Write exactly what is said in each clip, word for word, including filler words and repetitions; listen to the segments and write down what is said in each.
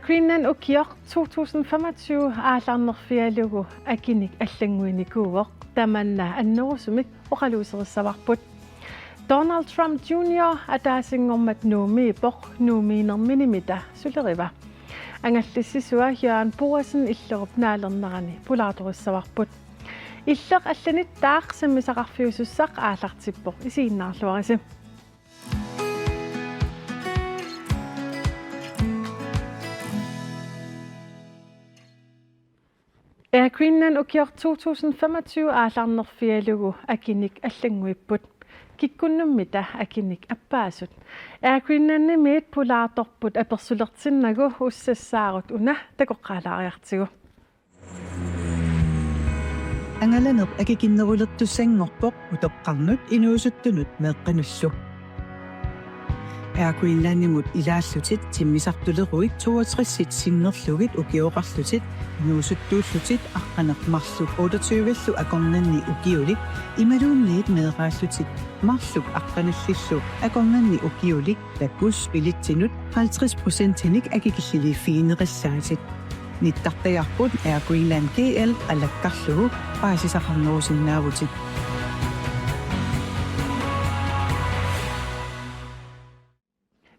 Greenland ukioq to tusind femogtyve aallarnerfigalugu akinik allannguinikuuvoq, tamanna annerusumik oqaluuserissavarput. Donald Trump Junior ataasinngormat Nuummiippoq, Nuummiinerminimita suleriva? Angallassisua Jørgen Boesen Illerup naalernerani pulaartorissavarput. Illeq allanittaaq sammisaqarfiusussaq aallartippoq, isiginnaarluarisi. Air Greenland ukioq to tusind femogtyve aallarnerfigalugu akinik allannguipput. Kikkunnummita akinik appaasut. Air Greenlandimiit pulaartorput apersulertinnagu, ussassaarut una takoqqaalaariartigu. Angalaneq akikinnerulertussanngorpoq utoqqarnut inuusuttunut meeqqanullu. Air Greenlandimut ilaallutit timmisartuleruit toogtres sinnerlugit ukioqarlutit inuusuttuullutit aqqaneq-marluk otteogtyve-llu akornanni ukiulik imaluunniit meeraallutit marluk aqqanillillu akornanni ukiulik takuss billetsinut halvtreds procentinik akikilliliiffigineqassaatit. Nittartagarput Air Greenland G L alakkarlugu paasisaqarnerusinnaavutit.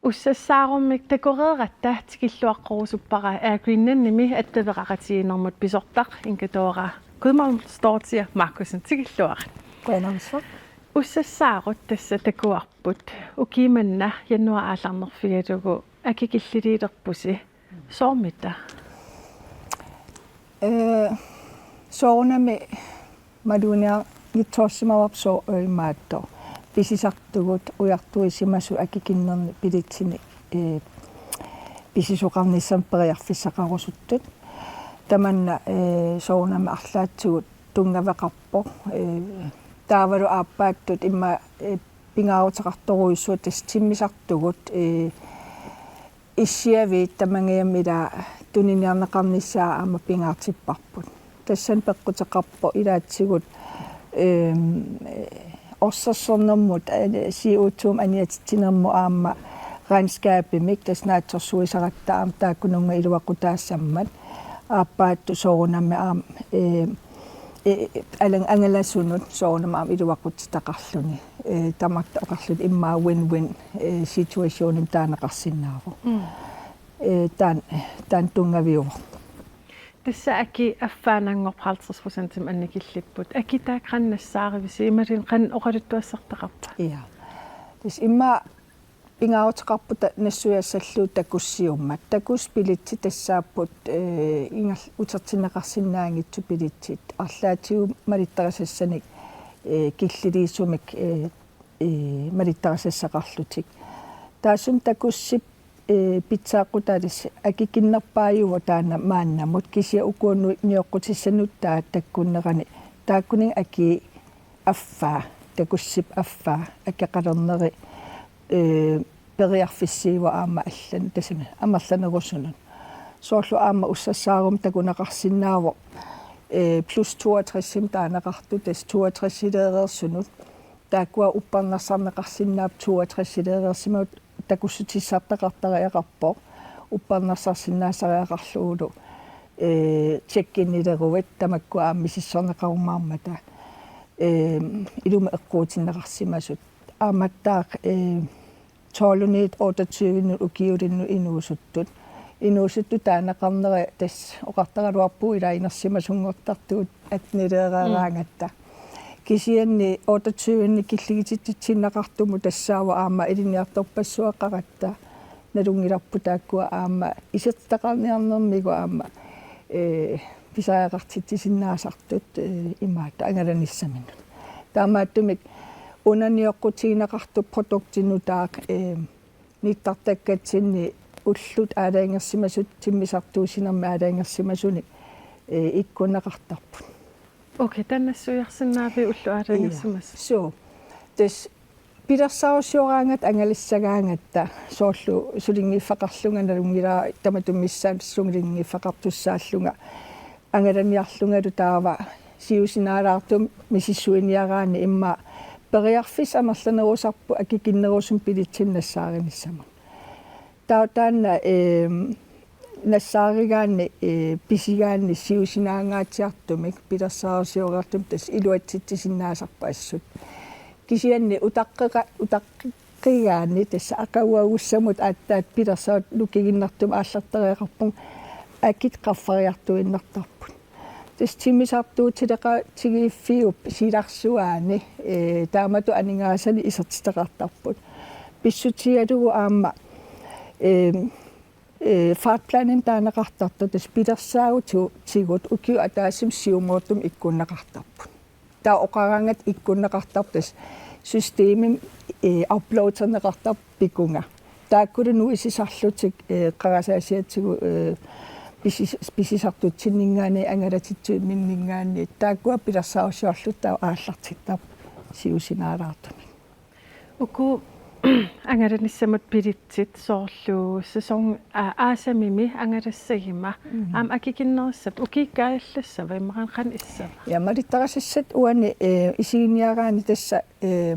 Ussassaarummik takoreeratta tikilluaqqorusuppara Air Greenlandimi attaveqaqatigiinnermut pisortaq Inga Dora Guðmundsdóttir Markussen, tikilluarit. Qujanarsuaq. Ussassaarut tassa takuarput. Ukioq manna januaarip aallarnerfigalugu akikilliliilerpusi. Soormita? Ee, soorunami maluginiarsimavara sooq imaattoq. Pisisartugut ujartuisimasut akikinnerni billetsinik, ee, pisisoqarnissamut periarfissaqarusuttut. Tamanna, ee, soorunami arlaatigut tunngaveqarpoq. Ee, taavalu aappaattut immaqa, ee, pingaaruteqartorujussuuvoq tassa timmisartugut, ee, issiaviit tamangajammik ila tuniniarneqarnissaat aamma pingaartipparput. Tassani peqquteqarpoq ilaatigut, ehm, orsersornermut, eh, C O two-mik aniatitsinermut aamma regnskabimik, tassa naatsorsuisaratta aamma taakkununnga iluaqutaassammat. Aappaattut soorunami aamma, eh, eh, alang-, angalasunut soorunami aamma iluaqutitaqarluni. Eh, tamakku oqarlutik immaqa win-win, eh, situationimik taaneqarsinnaavoq. Mm. Eh, taanna, taanna tunngaviuvoq. Tassa aki affaannanngorpat halvtreds procentimik annikillipput. Akii taakku qanoq nassaarivisi, imaluunniit qanoq oqaluttuassartaqarpa? Ja. Tassa immaqa pingaaruteqarput ta-, nassuiassallugu takussiummat. Takuss billetsit tassaapput, eh, ingerl-, utertinneqarsinnaanngitsut billetsit. Arlaatigut malittarisassanik, eh, killiliisumik, eh, eh, malittarisassaqarlutik. Taassuma takussip, eh, pitsaaqqutaalis akikinnerpaajuvoq taanna maannamut, kisianni uku nu-, nioqqutissanut taava takkunnerani taakkuninnga akii affaa, takussip affaa, akeqalerneri, eh, periarfissiivoq aamma allan, tassami amerlanerusunut. Soorlu aamma ussassaarumik takuneqarsinnaavoq, eh, plus toogtresimik taaneqartut, tassa toogtresileereersunut. Taakkua uppernarsarneqarsinnaapput, toogtresileereersimapput takussutissartaqartariaqarpoq. Uppernarsarsinnaassariaqarlugulu, ee, check-inileruit tamakku aamma misissorneqarumaarmata, ee, ilumut eqquutinneqarsimasut. Aammattaaq, ee, tolviniit otteogtyvenut ukiulinnut inuusuttut. Inuusuttut taaneqarneri tassa oqartaraluarpugut ila inersimasunngortartugut attenileeraangatta. Mm. Kisianni otteogtyveni killigititsissinneqartumut tassaavoq aamma ilinniartorpassuaqaratta. Nalunngilarput taakkua aamma isertitaqarniarnermigut aamma, ee, pisariaqartitsisinnaasartut, ee, imaattoq angalanissaminut. Taamaattumik una nioqqutigineqartoq produkti nutaaq, ee, nittartakkatsinni ullut aalajangersimasut timmisartuussinermi aalajangersimasunik, ee, ikkunneqartarput. Okay, taanna nassuiarsinnaaviuk, ullut aalajangersimasut? Ia. Suu. Tassa pilersaarusioraagat angalissagaangatta soorlu sulinngiffeqarlunga nalunngilara tamatuma missaani sulinngiffeqartussaallunga angalaniarlungalu taava siusinaalaartumik misissuiniaraanni immaqa periarfissaq amerlanerusarpoq akikinnerusumik billetsinik nassaarinissamut. Taava taanna, ehm, nassaarigaanni, ee, pisigaanni siusinaangaatsiartumik pilersaarusioriartumik tassa iluatsitsisinnaasarput assut. Kisianni utaqqeqa-, utaqqeqqigaanni tassa aqaguagussamut aatsaat pilersaarutit nukiginnartumik aallartariaqarpunga, akit qaffariartuinnartarput. Tassa timmisartuutileqatigiiffiup silarsuaani, ee, taamatut aningaasanik isertitaqartarput. Pissutigalugu aamma, ee, ee, fagplanimik taaneqartartoq tassa pilersaarutigut ukiup ataatsimi siumuuttumik ikkunneqartarput. Taava oqaraangatta ikkunneqartarput tassa systemimi, ee, uploaderneqartarput pikunga. Taakkulu nuisisarlutik, ee, qarasaasiatigut, ee, pisis-, pisisartutsinninngaanniit angalatitsivimminninngaanniit taakkua pilersaarusiorlutik taava aallartittarput siusinaalaartumik. Uku angalanissamut billetsit soorlu sæson, aa, aasamimi angalassagimmat. Mhm. Aamma akikinnerissappat ukiukkut kaajallassava, immaqa qanoq issava? Ja, malittarisassat uani, ee, isiginiaraanni tassa, ee,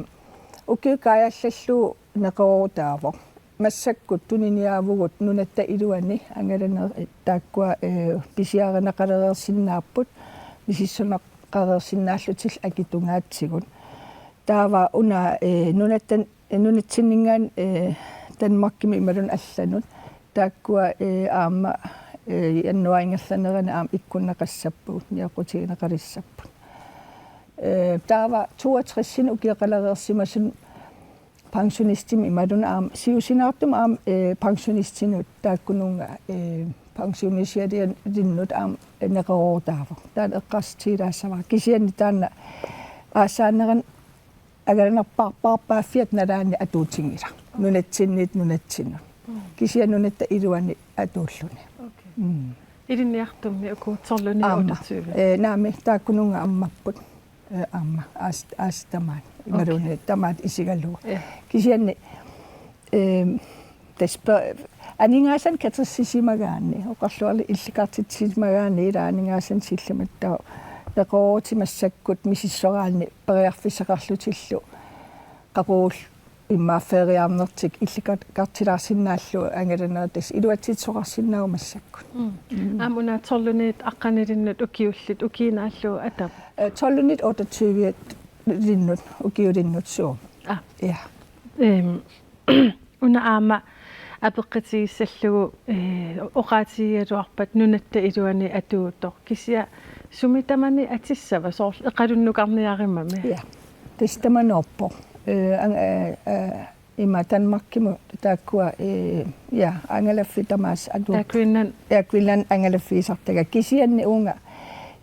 ukiukkut kaajallallugu neqeroorutaavoq. Massakkut tuniniaavugut nunatta iluani angalanerit taakkua, ee, pisiarineqalereersinnaapput, misissuneqareersinnaallutillu akitungaatsigut. Taava una, ee, nunatta, nunatsinninngaanniit, ee, Danmarkimut imaluunniit allanut. Taakkua, ee, aamma, ee, januaarip ingerlanerani aamma ikkunneqassapput, nioqqutigineqalissapput. Ee, taava toogtres ukioqalereersimasunut pensionistimik imaluunniit aamma siusinaartumik aamma, ee, pensionistinut taakkununnga, ee, pensionisialinnut aamma neqeroorutaavoq. Taanna eqqaasitsillaassavara. Kisianni taanna aasaanerani angalanerpaarpaaffiata nalaani atuutinngilaq. Nunatsinniit nunatsinnut. Mm. Kisianni nunatta iluani atuulluni. Okay. Mm. Ilinniartummi uku tolvunit Aamma. otteogtyve. Ee, naamik taakkununnga ammapput. Ee, aamma. Aas-, aasaq tamaat. Okay. Imaluunniit tamaat isigalugu. Ja. Kisianni, ee, tassa pe-, aningaasanik katersisimagaanni, oqarluarli illikartitsisimagaanni ilaa aningaasanik sillimattaaq neqeroorutinik massakkut misissoraanni periarfissaqarlutillu qaqugu immaqa feriarnertik illikartilaarsinnaallugu angalanerit tassa iluatsitsisoqarsinnaavoq massakkut. Mm. Mm. Aamma una tolvunit aqqanilinnut ukiullit ukiinaallu atap? Ee, tolvunit otteogtyvelinnut ukiulinnut suu. Ah. Ja. Ehm, una aamma apeqqutigissallugu, ee, oqaatigigaluarpat nunatta iluani atuutoq. Kisianni sumi tamani atissava soorlu eqalunnukarniarimami? Ja. Tassa tamanoorpoq. Ee, ang-, ee, ee, ima Danmarkimut taakkua, ee, ja, angalaffiit tamaasa atuupput. Air Greenland. Air Greenland angalaffigisartagaat. Kisianni uunga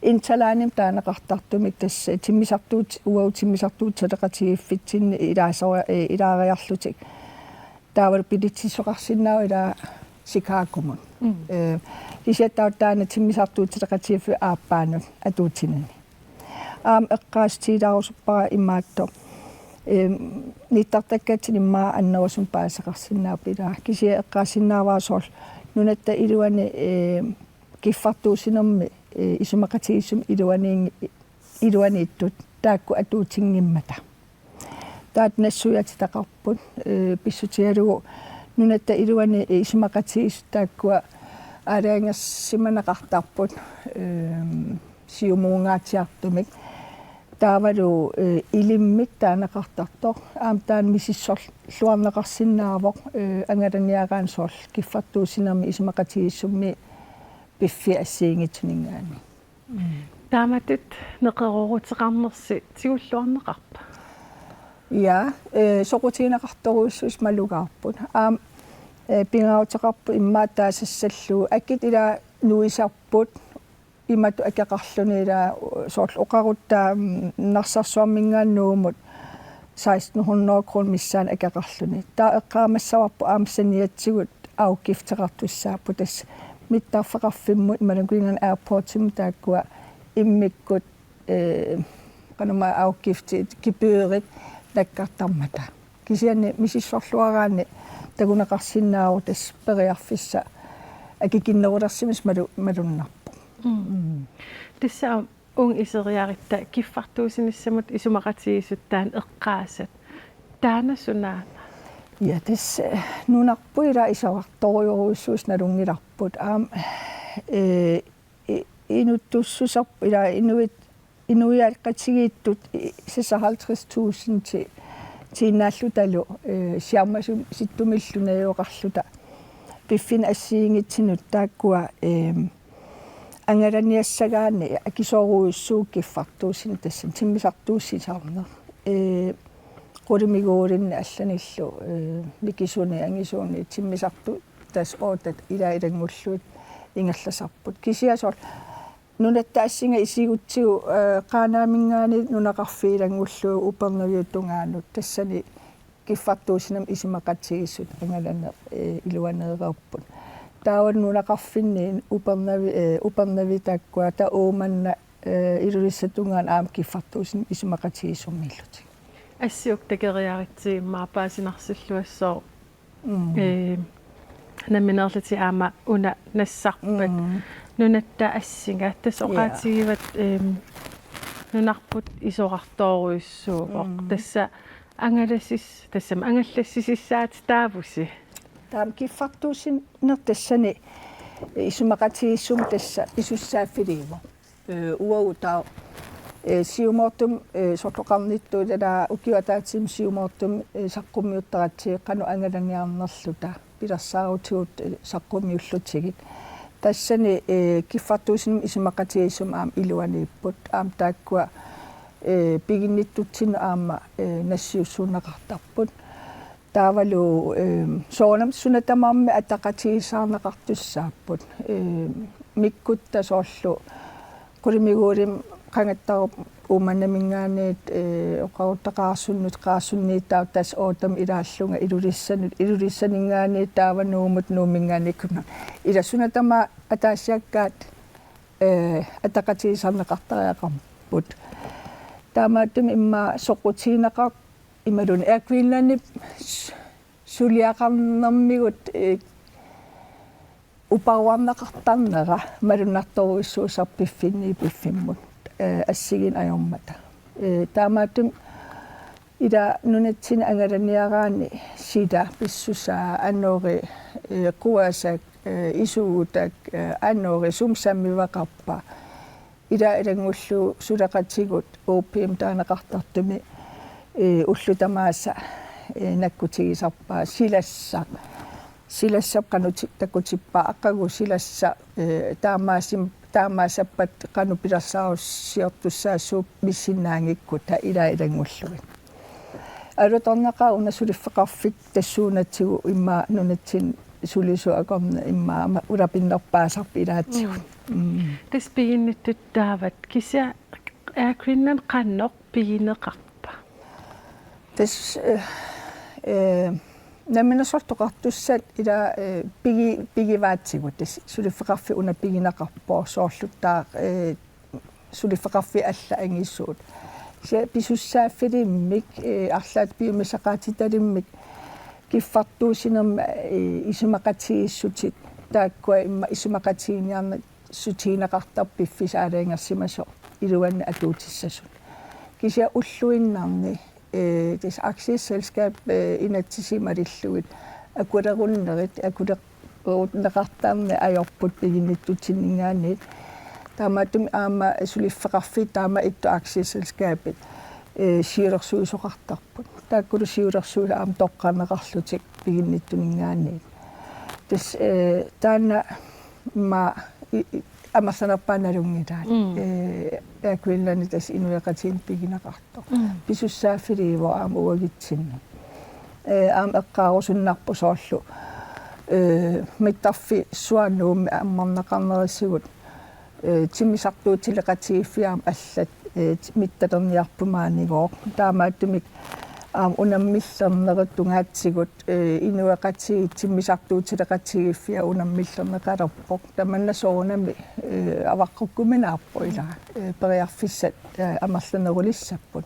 Interlanimi taaneqartartumik tassa timmisartuut-, uagut timmisartuutileqatigiiffitsinni ilaasora-, ee, ilaariarlutik. Taavalu billetsit soqarsinnaavoq ilaa Chicagomut. Mm. Ee, kisianni taava taanna timmisartuutileqatigiiffiup aappaanut atuutinani. Aamma eqqaasitiilaarusuppara imaattoq. Ee, nittartakkatsinni immaqa annerusumik paaseqarsinnaapput ilaa. Kisianni eqqaassinnaavara soorlu nunatta iluani, ee, kiffartuussinermi, ee, isumaqatigiissummi iluaniin-, iluaniittut taakku atuutinngimmata. Taava nassuiaatitaqarput, ee, pissutigalugu nunatta iluani isumaqatigiissut taakkua aalajangersimaneqartarput, ee, siumuungaatsiartumik. Taavalu, ee, ilimmik taaneqartartoq. Aamma taanna misissorluarneqarsinnaavoq, ee, angalaniaraanni soorlu kiffartuussinermi isumaqatigiissummi piffiit assigiinngitsuninngaanniit. Mm. Taamatut neqerooruteqarnersi tigulluarneqarpa? Ja, ee, soqutigineqartorujussuusut malugaarput. Aamma, ee, pingaaruteqarpoq immaqa taasassallugu. Akit ilaa nuisarput imatut akeqarluni ilaa soorlu oqarutta, mm, Narsarsuarminngaanniit Nuummut seksten hundrede kroner missaani akeqarluni. Taava eqqaamassavarput aamma saniatigut afgifteqartussaapput tassa mittarfeqarfimmut imaluunniit Greenland Airportsimut taakkua immikkut, ee, qanormaa afgiftit, gebyrit nakkartarmata. Kisianni misissorluaraanni takuneqarsinnaavoq tassa periarfissaq akikinnerulersimasoq malu-, malunnarpoq. Mm. Mm. Tassa uunga iseriaratta kiffartuussinissamut isumaqatigiissut taanna eqqaasat. Taanna sunaana? Ja, tassa, eh, nunarput ila isorartorujorujussuusut nalunngilarput. Aamma, eh, i-, inuttussuserput ila inuit, inuiaqatigiittut i-, seksoghalvtreds tusind ti-, tiinnaallutalu, eh, siammasisittumillu najugaqarluta. Piffinnik assigiinngitsunut taakkua, eh, angalaniassagaanni akisoorujussuuvoq kiffartuussineq tassani timmisartuussisoorneq. Eh, qulimiguulinni allanillu, eh, mikisuuni angisuuni timmisartut tassa otte ila ilanngullugit ingerlasarput. Kisianni soorlu nunatta assinga isigutsigu, eh, Qaanaaminngaanniit nunaqarfiit ilanngullugu Upernaviup tungaanut tassani kiffartuussinermut isumaqatigiissut angalaneq, eh, iluaneereerput. Taava nunaqarfinni Upernavi, eh, Upernavi taakkua taava Uummannaq, eh, Ilulissat tungaanut aamma kiffartuussinermut isumaqatigiissummillutik. Assiuk takeriaritsi immaqa paasinarsilluassooq. Mm. Eh, nammineerlutit aamma una nassarpat. Mm. Nunatta assinga. Tassa Ja. oqaatigivat, em, nunarput isorartorujussuuvoq. Mm. Tassa angalasis-, tassami angallassisissaatitaavusi. Taama kiffartuussineq tassani isumaqatigiissummi tassa pisussaaffiliivoq. Eh, uagut taava, eh, siumoortumik, eh, soorlu oqarnittut ilaa ukiup ataatsimi siumoortumik, eh, saqqummiuttaratsigit qanoq angalaniarnerluta pilersaarutigut, eh, saqqummiullutigit. Tassani, eh, kiffartuussinermut isumaqatigiissummi aamma iluaniipput. Aamma taakkua, eh, piginnittutsinni aamma, eh, nassiussuunneqartarput. Taavalu, eh, soorunami suna tamarmi ataqatigiissaarneqartussaapput. Eh, mikkutta soorlu qulimiguulimmi qangattarup Uummannaminngaanniit, eh, oqarutta Qaarsunnut, Qaarsunniit taava tassa ottemi ilaallunga Ilulissanut, Ilulissaninngaanniit taava Nuummut, Nuumminngaanniit Kunar. Ila suna tamaat ataasiakkaat, eh, ataqatigiissaarneqartariaqarput. Taamaattumik immaqa soqutigineqar-, imaluunniit Air Greenlandip s-, suliaqarnermigut, eh, uparuarneqartarnera malunnartorujussuusarpoq piffinniit piffimmut, eh, assigiinneq ajormata. Eh, taamaattumik ila nunatsinni angalaniaraanni sila, pissusaa, anori, eh, quasak, eh, isugutak, eh, anori, sumut sammiveqarpa. Ila ilanngullugu suleqatigut opium taaneqartartumi, eh, ullut tamaasa, eh, nakkutigisarpaat silassaq. Silassap qanoq ti-, takkutippaa aqagu silassaq, eh, taamaasim-, taamaassappat qanoq pilersaarusiortussaassuup missinnaanngikkutta ila ilanngullugit. Alutornaqaaq una suliffeqarfik tassuunatsigu immaqa nunatsinni sulisut akornanni immaqa aamma ulapinnerpaasarput ilaatigut. Mm. Mm. Tassa piginnittut taavat kisianni Air Greenland qanoq pigineqarpa? Tassa, eh, eh, namminersortoqartussat ila, eh, pigi-, pigivaatigut tassa suliffeqarfik una pigineqarpoq soorlu taava, eh, suliffeqarfiit allat angisuut. Kisianni pisussaaffilimmik, eh, arlaat piumasaqaatitalimmik kiffartuussinermi, eh, isumaqatigiissutit taakkua immaqa isumaqatigiinniarnissutigineqartarput piffissaq aalajangersimasoq iluanni atuutissasut. Kisianni ulluinnarni, eh, tassa aktieselskab, eh, inatsisit malillugit akulerunnerit, akuler-, -runneqartarneq ajorput piginnittutsininngaanniit. Taamaattumik aamma suliffeqarfiit taama ittut aktieselskabit, eh, siulersuisoqartarput. Taakkulu siulersuisut aamma toqqarneqarlutik piginnittuninngaanniit. Tassa, eh, taanna immaqa i-, i-, amerlanerpaat nalunngilaat. Mm. Eh, Air Greenlandi tassa inuiaqatigiinni pigineqartoq. Mm. Pisussaaffiliivoq aamma uagutsinnut. Eh, aamma eqqaarusunnarpoq soorlu, eh, mittarfissuaq Nuummi ammarneqarnerisigut, eh, timmisartuutileqatigiiffiat aamma allat, eh, mittalerniarput maanigooq. Taamaattumik aamma unammillernerit tungaatigut, eh, inuiaqatigiit timmisartuutileqatigiiffiat unammillerneqalerpoq. Tamanna soorunami, eh, avaqqukkuminaarpoq ilaa, eh, periarfissat, eh, amerlanerulissapput.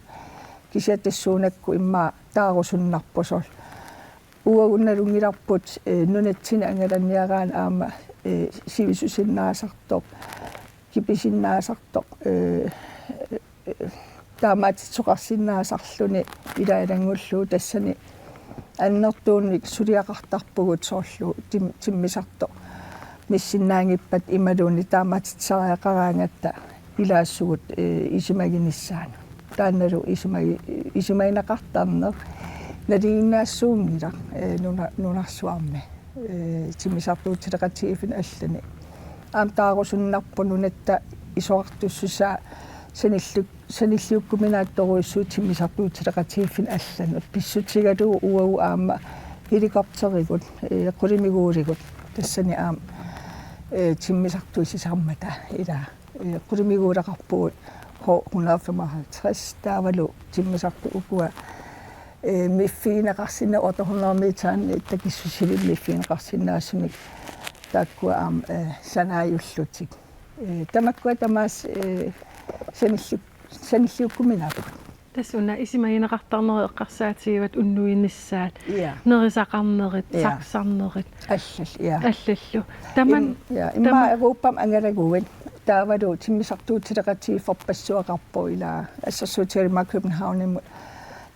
Kisianni tassuunakkut immaqa taarusunnarpoq soorlu. Uagut nalunngilarput, eh, nunatsinni angalaniaraanni aamma, eh, sivisusinnaasartoq, kipisinnaasartoq, eh, eh, taamaatitsisoqarsinnaasarluni ila ilanngullugu tassani annertuunik suliaqartarpugut soorlu tim-, timmisartoq missinnaanngippat imaluunniit taamaatitsisariaqaraangatta ilaasugut, eh, isumaginissaanut. Taannalu isumagi-, isumagineqartarneq nalinginnaassuunngilaq, eh, nuna-, nunarsuarmi, eh, timmisartuutileqatigiiffinni allani. Aamma taarusunnarpoq nunatta isorartussusaa sanillu-, sanilliukkuminaattorujussuuvoq timmisartuutileqatigiiffinni allanut. Pissutigalugu uagut aamma helikopterigut, eh, qulimiguuligut. Tassani aamma, eh, timmisartuussisarmata ilaa. Eh, qulimiguuleqarpugut H hundrede femoghalvtreds, taavalu timmisartut ukua, eh, miffigineqarsinnaasut otte hundrede meterinik takissusilinnik miffigineqarsinnaasumik taakkua aamma, eh, sanaajullutik. Eh, tamakkua tamaasa, eh, sanilli-, sanilliukkuminaapput. Tassa una isumagineqartarnerit eqqarsaatigivat unnuinissaat, Ja. nerisaqarnerit, Ja. saksarnerit. Allallu, ja. Allallu. Taman-, Im-, ja, immaqa tama- Europami angalaguit. Taavalu timmisartuutileqatigiiffippassuaqarpoq ilaa assersuutigalugu Københavnimut.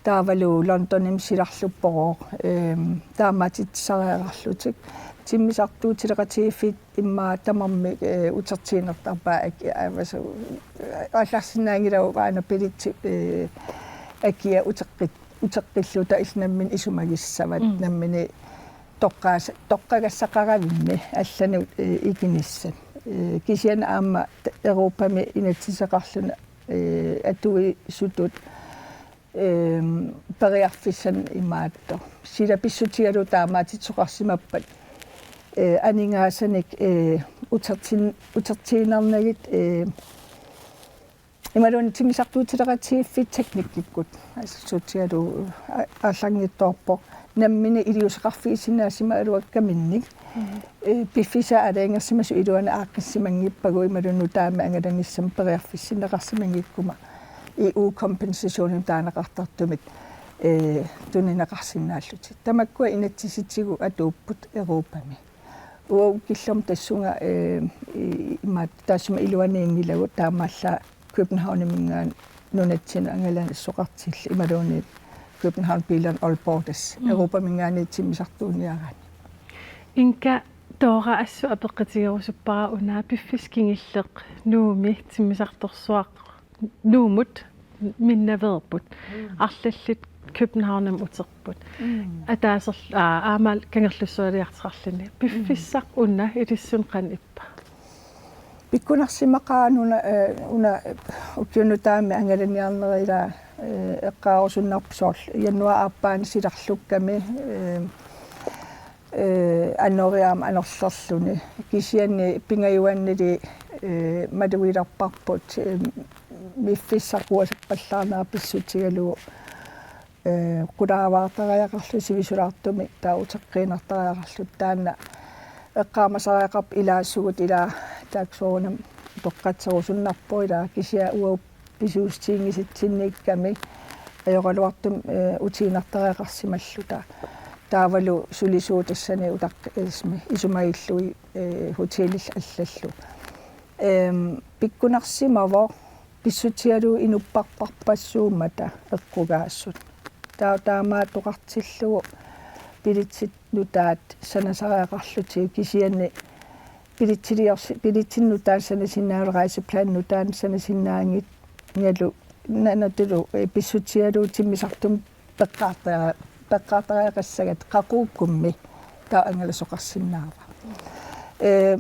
Taavalu Londonimi silarluppoq. Ehm, taamaatitsisariaqarlutik. Timmisartuutileqatigiiffik immaqa tamarmik, eh, utertiinnartarpaat aki-, avasu-, eh, aallarsinnaanngilagut aana billetsit, eh, akia uteqqit-, uteqqilluta illit nammineq isumagissavat, Mm. nammineq toqqaas-, toqqagassaqaravimmi allanut, eh, ikinissat. Eh, kisianni aamma t-, Europami inatsiseqarluni, eh, atuisutut ehm, periarfissanik imaattoq. Sila pissutigalugu taamaatitsisoqarsimappat, eh, aningaasanik, eh, utertin-, utertiinnarnagit, eh, imaluunniit timmisartuutileqatigiiffik teknikkikkut. Assersuutigalugu a-, aallarngitsoorpoq. Nammineq iliuuseqarfigisinnaasimagalugakkaminnik. Mm. Eh, piffissaq aalajangersimasoq iluani aaqqissimanngippaagu imaluunniit nutaamik angalanissamut periarfissinneqarsimanngikkuma E U-kompensationimik taaneqartartumik, eh, tunineqarsinnaallutik. Tamakkua inatsisitigut atuupput Europami. Uagut killormut tassunga, eh, i-, imaattoq taassuma iluaniinngilagut taamaallaat Københavniminngaanniit nunatsinnut angalanissoqartillugu imaluunniit København, Billund, Aalborg tassa. Mm. Europaminngaanniit timmisartuuniaraanni. Inka Toora assut apeqqutigerusuppara una piffissaq kingulleq Nuummi timmisartorsuaq Nuummut minnaveerput. Mm. Arlallit Københavnimut uterput. Mm. Ataaserl-, aa, aamma Kangerlussualiartoqarluni. Piffissaq una ilissinnut qanoq ippa? Pikkunarsimaqaaq una, eh, una ukiunut taama angalaniarnera ilaa, eh, eqqaarusunnarpoq soorlu januaarip aappaani silarlukkami, eh, eh, anoriaam anorlerluni. Kisianni pingajuannili, eh, malugilerparput, eh, miffissaq quasappallaarnera pissutigalugu, eh, qulaavaartariaqarluta sivisulaartumik taava uteqqiinnartariaqarluta taanna eqqaamasariaqarpoq ilaasugut ilaa taakku soorunami utoqqatserusunnarpoq ilaa kisianni uagut pisuussutiginngisitsinniikkami ajoraluartumik, eh, utiinnartariaqarsimalluta. Taavalu sulisuut tassani utaq-, ismi, isumagillugit, eh, hotelillu allallu. Ehm, pikkunarsimavoq pissutigalugu inupparparpassuummata eqqugaasut. Taa-, taamaattoqartillugu billetsit nutaat sanasariaqarlutik kisianni billetsiliorsi-, billetsit nutaat sanasinnaanngillat rejseplan nutaat sanasinnaannginngalu nanatulu, eh, pissutigalugu timmisartumik peqqaartara-, peqqaartariaqassagatta qaquukkummi taava angalasoqarsinnaava. Eh,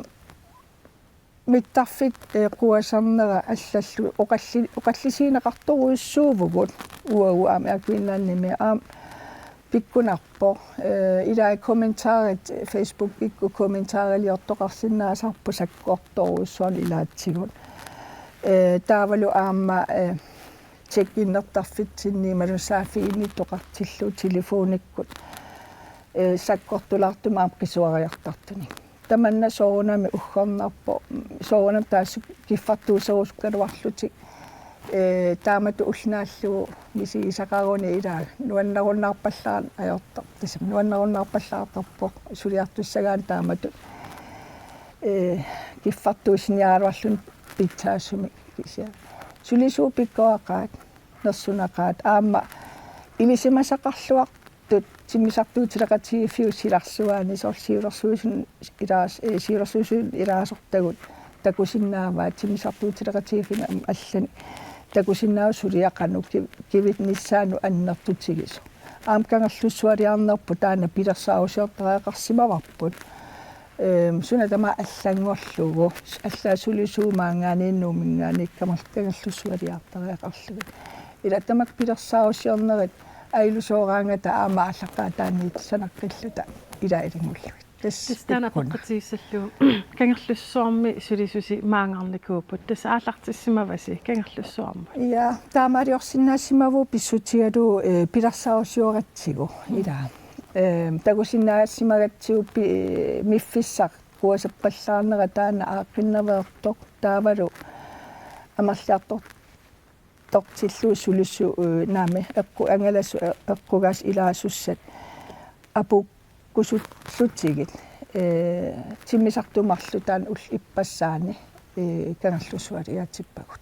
mittarfik, eh, quasarnera allallu oqalli-, oqallisigineqartorujussuuvugut uagut aamma Air Greenlandimi aamma pikkunarpoq, eh, ilaa kommentarit Facebookikkut kommentariliortoqarsinnaasarput sakkortoorujussuarnik ilaatigut. Eh, taavalu aamma, eh, check-innertarfitsinni imaluunniit saaffiginnittoqartillugu telefonikkut, eh, sakkortulaartumik aamma qisuariartartunik. Tamanna soorunami uggornarpoq, soorunami taassuma kiffartuuserusukkaluarlutik. Eh, taamatut ulloq naallugu misigisaqaruni ilaa nuannarunnaarpallaarneq ajortoq. Tassami nuannarunnaarpallaartarpoq suliartussagaanni taamatut, eh, kiffartuussiniaraluarluni pitsaasumik kisianni. Sulisuut pikkoraqaat, nersunaqaat, aamma ilisimasaqarluartut Timmisartuutileqatigiiffiup silarsuaani soorlu siulersuisuni ilaas-, eh, siulersuisuni ilaasortagut takusinnaavaat timmisartuutileqatigiiffinnut aamma allanik takusinnaavaat suliaq qanoq ki-, kivinnissaanut annertutigisoq. Aamma Kangerlussualiarnerput taanna pilersaarusiortariaqarsimavarput. Ehm, suna tamaat allanngorlugu, allaat sulisuup maanngaanniit Nuumminngaanniit kamal-, Kangerlussualiartariaqarlugit. Ila tamakku pilersaarusiornerit ajulusooraangata aamma aallaqqaataaniit sanaqqilluta ila ilanngullugit. Tassa tassa taanna ikkuna. Apeqqutigissallugu Kangerlussuarmi sulisusi maanngarnikuupput. Tassa aallartissimavasi Kangerlussuarmut. Ja, taamaaliorsinnaassimavoq pissutigalugu, eh, pilersaarusioratsigu. Ila. Eh, takusinnaasimagatsigu pi-, eh, miffissaq kuasappallaarnera taanna aaqqinnaveertoq taavalu amerliartor-, tortillugu sulisu-, eh, naamik eqqu-, angalasut e-, eqqugaasut ilaasussat apuukkusullutigit, eh, timmisartut marluk taanna ullut ippassaani, eh, Kangerlussualiaatippagut.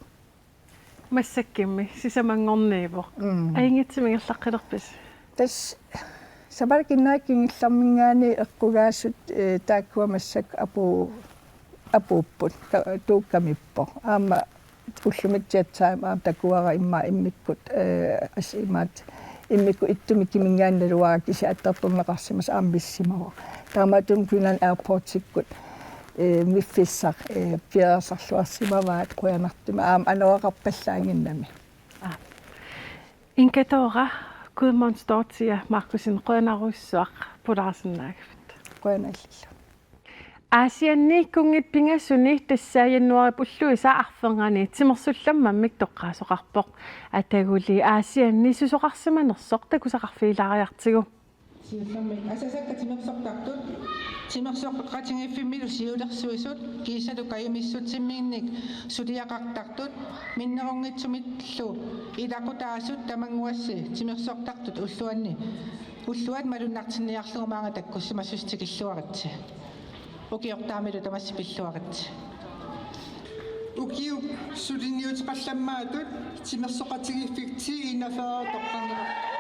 Massakkumi sisamanngorniuvoq. Mm. Ajunngitsumik ingerlaqqilerpisi? Tassa Sapaatip akunneri kingullerminngaanniit eqqugaasut, eh, taakkua massakkut apu-, apuupput, ka-, tuukkamippoq. Aamma ullumi Jet Time aamma takuara immaqa immikkut, eh, as-, imaattoq immikkut ittumik kiminngaanniit naluara kisianni attartorneqarsimasoq aamma missimavoq. Taamaattumik Greenland Airportsikkut, eh, miffissaq, eh, piareersarluarsimavaat qujanartumik aamma anoreqarpallaanngimmat. Aa. Inkatoora Gudmundsdóttir Markussen, qujanarsuaq pulaarsinnaagavit. Qujanaq illillu. Aasianni kunngit pingasuni tassa januaarip ulluisa arfernganni timersullammammik toqqaasoqarpoq. Ataguli Aasianni susoqarsimanersoq takusaqqarfigilaariartigu. Siullermik asasakka timersortartut, timersoqatigiiffimmilu siulersuisut, kiisalu kajumissutsimminnik suliaqartartut, minnerunngitsumillu ilaqutaasut tamannguassi timersortartut ulluanni, ulluat malunnartinniarlugu maanga takkussimassutsit tikilluaritsi. Ukiortaamilu tamassi pilluaritsi. Ukiup suliniuteqallammaatut timersoqatigiiffik T enogfyrre toqqarneqarpoq.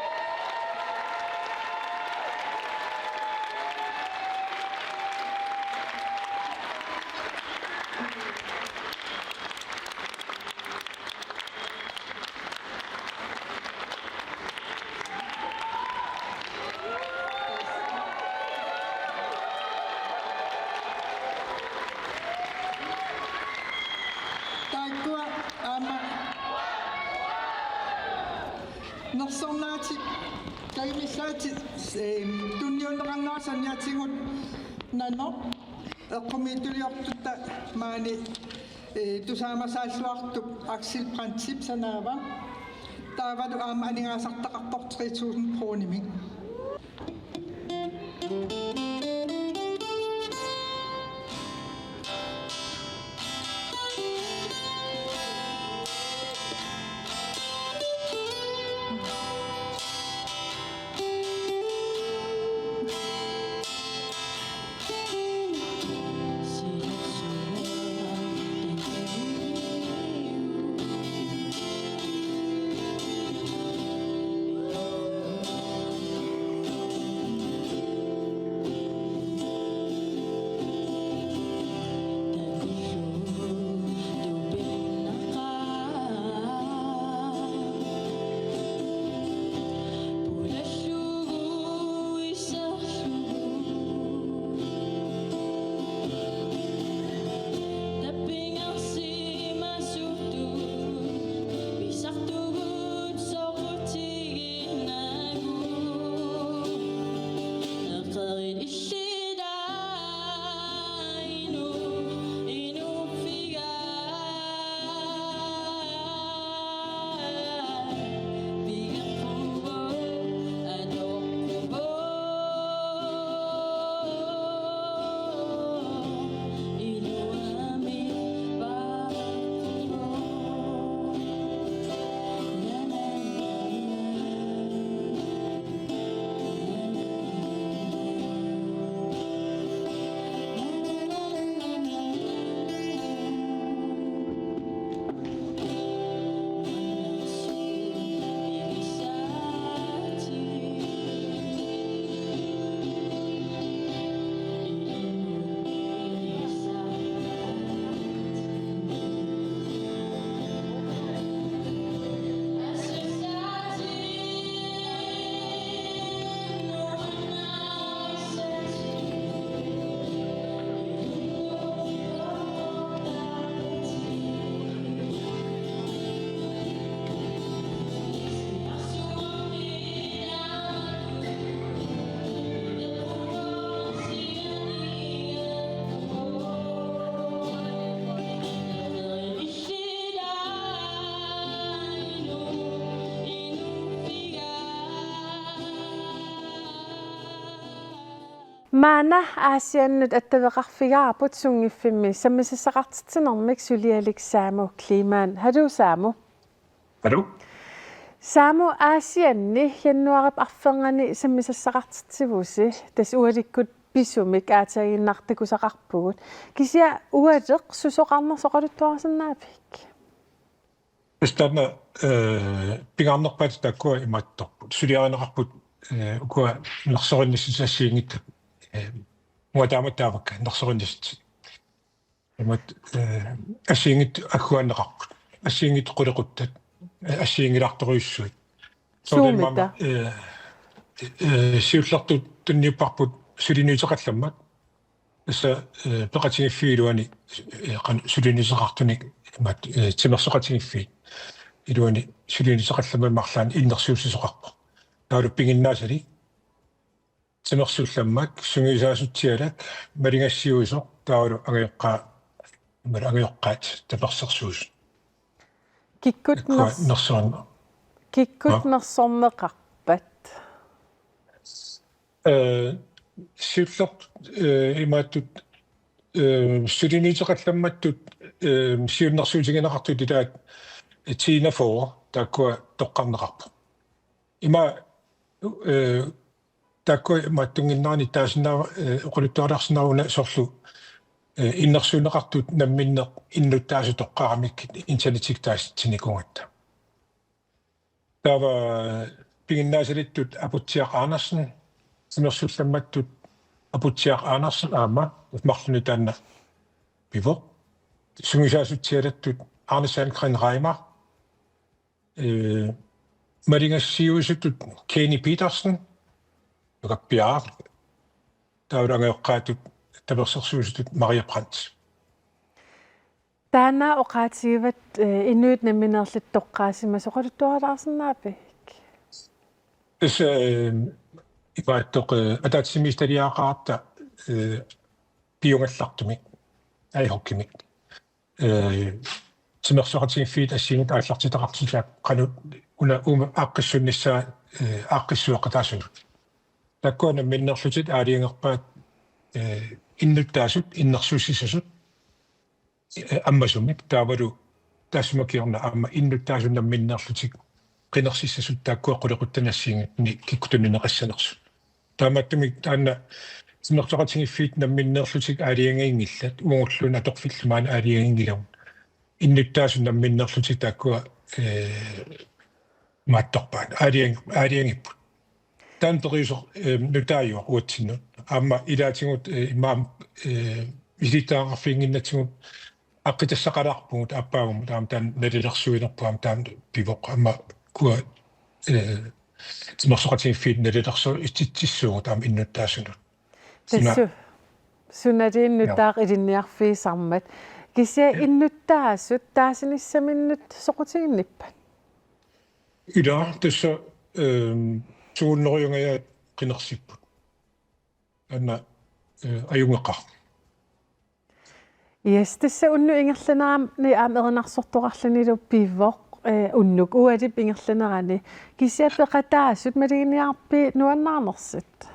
Taakkua aamma nersornaatik, kajumissaatit, eh, tunniunneqarnerat saniatigut nanoq eqqumiitsuliortutta maani, eh, tusaamasaalluartup Axel Brandtip sanaava. Taavalu aamma aningaasartaqarpoq tre tusind koruunimik. Maanna Aasiannut attaveqarfigaarput sunngiffimmi sammisassaqartitsinermik sulialik Samu Kleemann. Haluu Samu. Hallo. Samu, Aasianni januaarip arfernganni sammisassaqartitsivusi, tassa ualikkut pisumik aatsaannguaq takusaqarpugut. Kisianni ualeq susoqarnersoq oqaluttuarsinnaavit? Tassa taanna, eh, pingaarnerpaatut taakkua imaattorput. Suliarineqarput, eh, ukua nersorinnissutit assigiinngitsut, eh, uanga taamatut taavakka nersorinnissutit. Imaattoq, eh, assigiinngitsut agguaanneqarput. Assigiinngitsut qulequttat, eh, assigiinngilaartorujussuit. Soorlu Suumita? Aamma, eh, eh, siullertut tunniupparput suliniuteqallammat. Tassa, eh, peqatigiiffiit iluani, eh, qan-, suliniuteqartunik imaattoq, eh, timersoqatigiiffiit iluani suliniuteqallammat marluk innersuussisoqarpoq. Taavalu piginnaasalik timersullammak, sungiusaasutsialak, maligassiuisoq, taavalu angajoqqaa-, imaluunniit angajoqqaat tapersersuusut. Kikkut taakkua ners-, nersorin-, kikkut aa, nersorneqarpat? Eh, siullertut, eh, imaattut, eh, suliniuteqallammattut, eh, siunnersuutigineqartut ilaat, eh, Tina Fore taakkua toqqarneqarpoq. Ima, eh, taakkua imaattunnginnerani taasinnaava, eh, oqaluttuarilaarsinnaavunga soorlu, eh, innersuunneqartut namminneq innuttaasut toqqaramikkit internettikkut taasitsinikuugatta. Taava piginnaasalittut Aputsiaq Andersen, timersullammattut Aputsiaq Andersen aamma, marlunnik taanna pivoq. Sungiusaasutsialattut Arne Sandgreen Reimer, eh, maligassiuisutut Kenny Petersen, nukappiaraq, taavalu angajoqqaatut tapersersuisutut Maria Brandt. Taanna oqaatigivat, eh, inuit nammineerlutik toqqaasimasut, oqaluttuarilaarsinnaavit? Tassa, eh, imaattoq, eh, ataatsimiititaliaqaratta, eh, piugallartumik, ad hocimik. Eh, timersoqatigiiffiit assigiinngitsut aallartitaqartitaat qanoq una uuma aaqqissuunnissaa, eh, aaqqissueqataasunut. Taakkua namminneerlutik aalajangerpaat, eh, innuttaasut, innersuussisasut, eh, ammasumik, taavalu taassuma kingorna aamma innuttaasut namminneerlutik qinersissasut taakkua qulequttani assigiinngitsuni kikkut tunineqassanersut. Taamaattumik taanna timersoqatigiiffiit namminneerlutik aalajangiinngillat, uagulluunniit atorfillit maani aalajanginngilagut. Innuttaasut namminneerlutik taakkua, eh, imaattorpaat, aalajan-, aalajangipput. Taanna periuseq, eh, nutaajuvoq uatsinnut. Aamma ilaatigut, eh, imaam, eh, misilittagaqarfiginnginnatsigu aaqqitassaqalaarpugut aappaagumut, aamma taanna nalilersuinerput aamma taanna pivoq, aamma ukua, eh, timersoqatigiiffiit nalilersuitsitsissuugut aamma innuttaasunut. Suna-, tassa su-, sunaluunniit, joo, nutaaq ilinniarfigisarmat. Kisianni, joo, innuttaasut taasinissaminnut soqutiginnippat? Ilaa, tassa, ehm, sugunnerujugajaat qinersipput. Taanna, eh, ajunngeqaaq. Yes, tassa unnuk ingerlanerani aamma erinarsortoqarlunilu pivoq, eh, unnuk ualip ingerlanerani. Kisianni peqataasut maluginiarpit nuannaarnersut?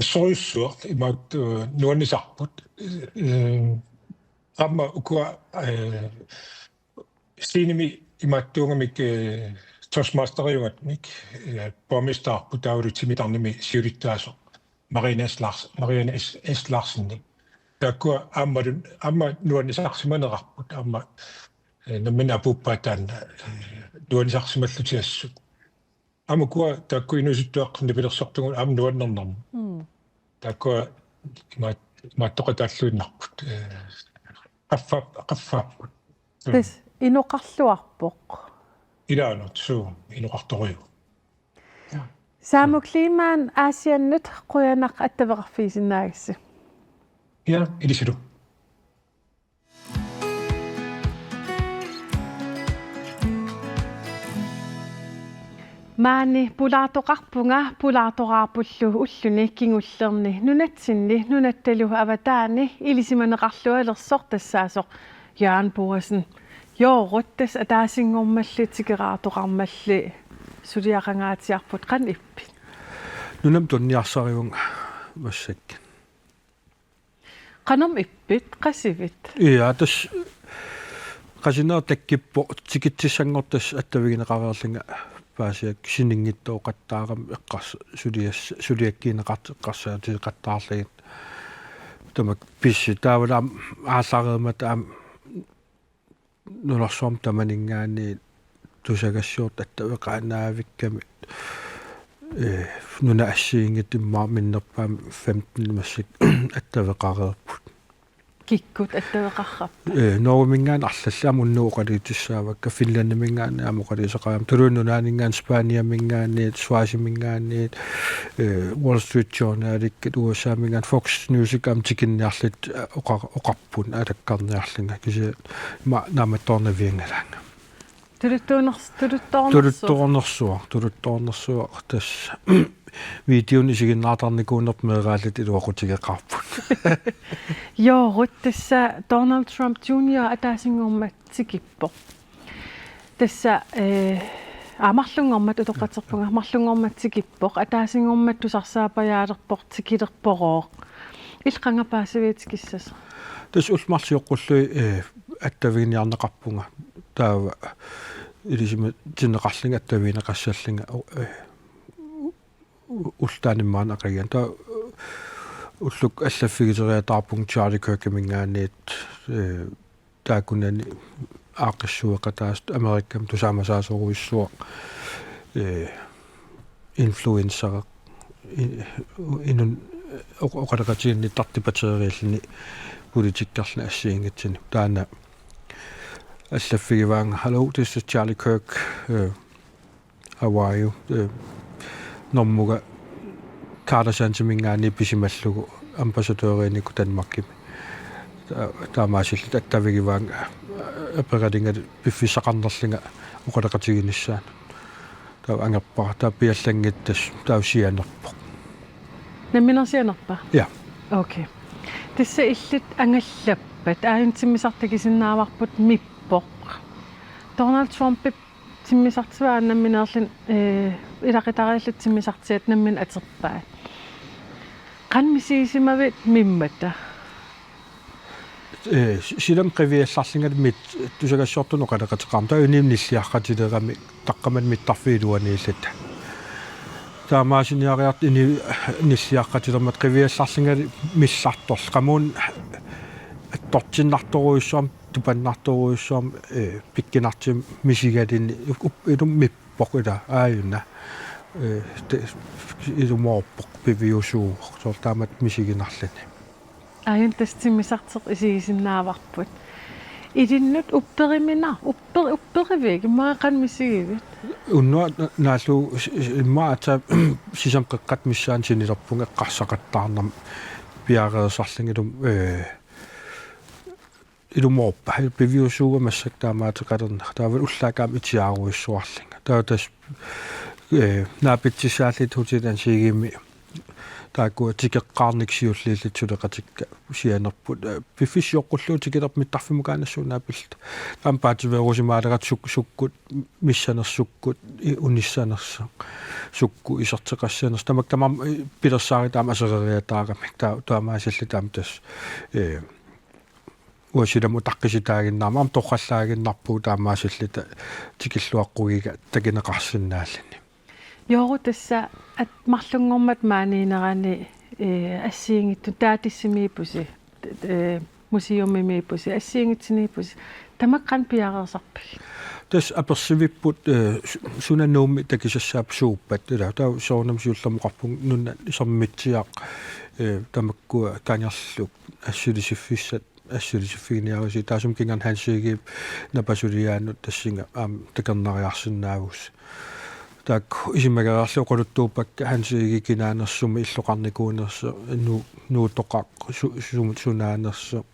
Assorujussuaq imaattoq, eh, nuannisarput. Eh, aamma ukua, eh, scenemi imaattuugamik, eh, Toastmasteriugatsigu, eh, borgmesterput taavalu timitarnimi siulittaasoq Marianne S. Lars-, Marianne S. S. Larsen. Taakkua aammalu, aamma nuannisarsimanerarput, aamma, eh, nammineq apuuppaat taanna, eh, nuannisarsimallutik assut. Aamma ukua taakku inuusuttuaqqat nipilersortugut aamma nuannernermut. Mm. Taakkua imaat-, imaattoqataalluinnarput. Eh, qaffa-, qaffaapput. Mm. Tassa inoqarluarpoq. Ilaanut suu, inoqartorujuuvoq. Samu Kleemann, Aasiannut qujanaq attaveqarfigisinnaagassi. Ja, ilisilu. Maani pulaartoqarpunga, pulaartoraarpullu ulluni kingullerni nunatsinni nunattalu avataani ilisimaneqarlualersoq tassaasoq Jørgen Boasen. Joorut, tassa ataasinngormalli tikeraartoqarmalli suliaqangaatsiarput, qanoq ippit? Nunami tuniniarsarivunga. massakkut. Qanormi ippit, qasivit? Ja, tassa qasineq takkuppoq, tikitsissanngortoq tassa attavigineqareerlunga paasiakka sininngitsoqattaarami eqqars-, sulias-, suliakkiinneqart-, eqqarsaatigeqattaarlugit. Tamakku pissi taavalu aamma aallarnermata aamma nunarsuarmi tamaninngaanniit tusagassiortut attaveqaannaavikkami, eh, nunap assigiinngitsut immaqa minnerpaamik femten massakkut attaveqareerput. Kikkut attaveqarput? Eh, Norgeminngaanniit arlallit aamma unnugu oqaluutissaavakka, Finlandiminngaanniit aamma oqaluuseqarami, Tuluit Nunaanninngaanniit, Spaniaminngaanniit, Schweiziminngaanniit, eh, Wall Street Journalikkut, U S A-minngaanniit, Fox Newsikkut aamma tikinniarlutik, eh, oqa-, oqarput alakkarniarlunga, kisianni aamma naammattoornavianngilanga. Tuluttuuners-, tuluttoornersuaq. Tuluttoornersuaq, tuluttoornersuaq tassa videonik isiginnaartarnikuunerput meeraalluta iluaqutigeqaarput. Joorut, tassa Donald Trump Junior ataasinngormat tikippoq. Tassa, eh, aa, marlunngormat utoqqatserpunga, marlunngormat tikippoq, ataasinngormat tusarsaapajaaleqaaq, tikilerpoq. Illit qanga paasiviit tikissasoq? Tassa ullut marluk sioqqullugit, eh, attaviginiarneqarpunga. Taava ilisimatinneqarlunga attavigineqassallunga, eh, u-, ullut taanna immaqa aqaguani. Taava ullukkut allaffigiseriataarpunga Charlie Kirkiminngaanniit, eh, taakkunani aaqqissueqataasut Amerikami tusaamasaasorujussuaq, eh, influencereq, i-, inun oq-, oqaloqatiginnittartut debatteeriilluni politikkerluni assigiinngitsuni. Taanna allaffigivaannga: "Hello, this is Charlie Kirk. Eh, how are you?" Eh, normukka Carter Sandsiminngaanniit pisimallugu, ambassadørinik Danmarkimi. Ta-, taamaasilluta attavigivaannga, eh, aperalunga piffissaqarnerlunga oqaloqatiginissaanut. Taava angerpara, taava piallanngitsoq tassa taava sianerpoq. Nammineq sianerpa? Ja. Okay. Tassa illit angallappat, aajuna timmisartoq takusinnaavarput mippoq. Donald Trumpip timmisartua nammineerluni, eh, ilaqutariilluta timmisartitat nammineq atorpaat. Qanoq misigisimavit mimmata? Eh, si-, silami qiviallarlungalu mit-, tusagassiortunut oqaloqateqarmat, taava inuit nilliaqqatilerami, taqqamani mittarfiup iluaniilluta. Taamaasiniariartut inuit nilliaqqatilermata qiviallarlungalu millartorluni, qamuuna attortinnartorujussuarmik, tupannartorujussuarmik, eh, pikkunartumik misigaluni, up-, up-, ilumut mippoq ila aajuna. Eh, te-, ilumoorpoq, piviusuuvoq, soorlu taamatut misiginarluni. Aajuna tassa timmisartoq isigisinnaavarput. Ilinnut upperimina-, upper-, upperivigit, immaqa qanoq misigivit? Unnuaq na-, naallugu s-, s-, immaqa aatsaat sisamat qeqqata missaanni sunilerpunga eqqarsaqattaarnermik piareersarlunga ilum-, eh, ilumoorpa, piviusuuvoq massakkut taamaateqalernera. Taava ullaakkut aamma itiaarujussuarlunga. Taava tassa, eh, naapitsissaalluta Hotel Hans Egedemi taakkua tikeqqaarnikut siulliulluta suleqatikka sianerput. Eh, piffissaq sioqqullugu tikilerput mittarfimmukaanersuunaapilluta. Taama paatsiveerusimaaleratta suk-, sukkut, missanersukkut, i-, unissanersoq, sukkut iserteqassanersoq. Tamakku tamaasa, eh, pilersaarutit aamma aseroriataaramik. Taa-, taamaasilluta aamma tassa, eh, uanga silamut utaqqisitaaginnarmat, aamma torrallaaginnarpugut taamaasilluta tikilluaqqugiga takuneqarsinnaalluni. Joorut, tassa at-, marlunngormat maaniinnerani, eh, assigiinngitsunik taatissimiippusi, eh, museumimiippusi, assigiinngitsuniippusi. Tamakku qanoq piareersarpigit? Tassa apersuipput, eh, su-, suna Nuummi takusassaapput, suuppat, ila, taava soorunami siullermik oqarpunga nunap isermitsiaq, eh, tamakkua kangerluk assulisiffissat assulisiffiginiarusi, taassuma kingorna Hans Egedep napasuliaanut tassunga aamma takornariarsinnaavusi. Taakku isumagereerlugit oqaluttuuppakka Hans Egede kinaanersoq, illoqarnikuunersoq, nu-, nuutoqaq su-, sumut sunaanersoq.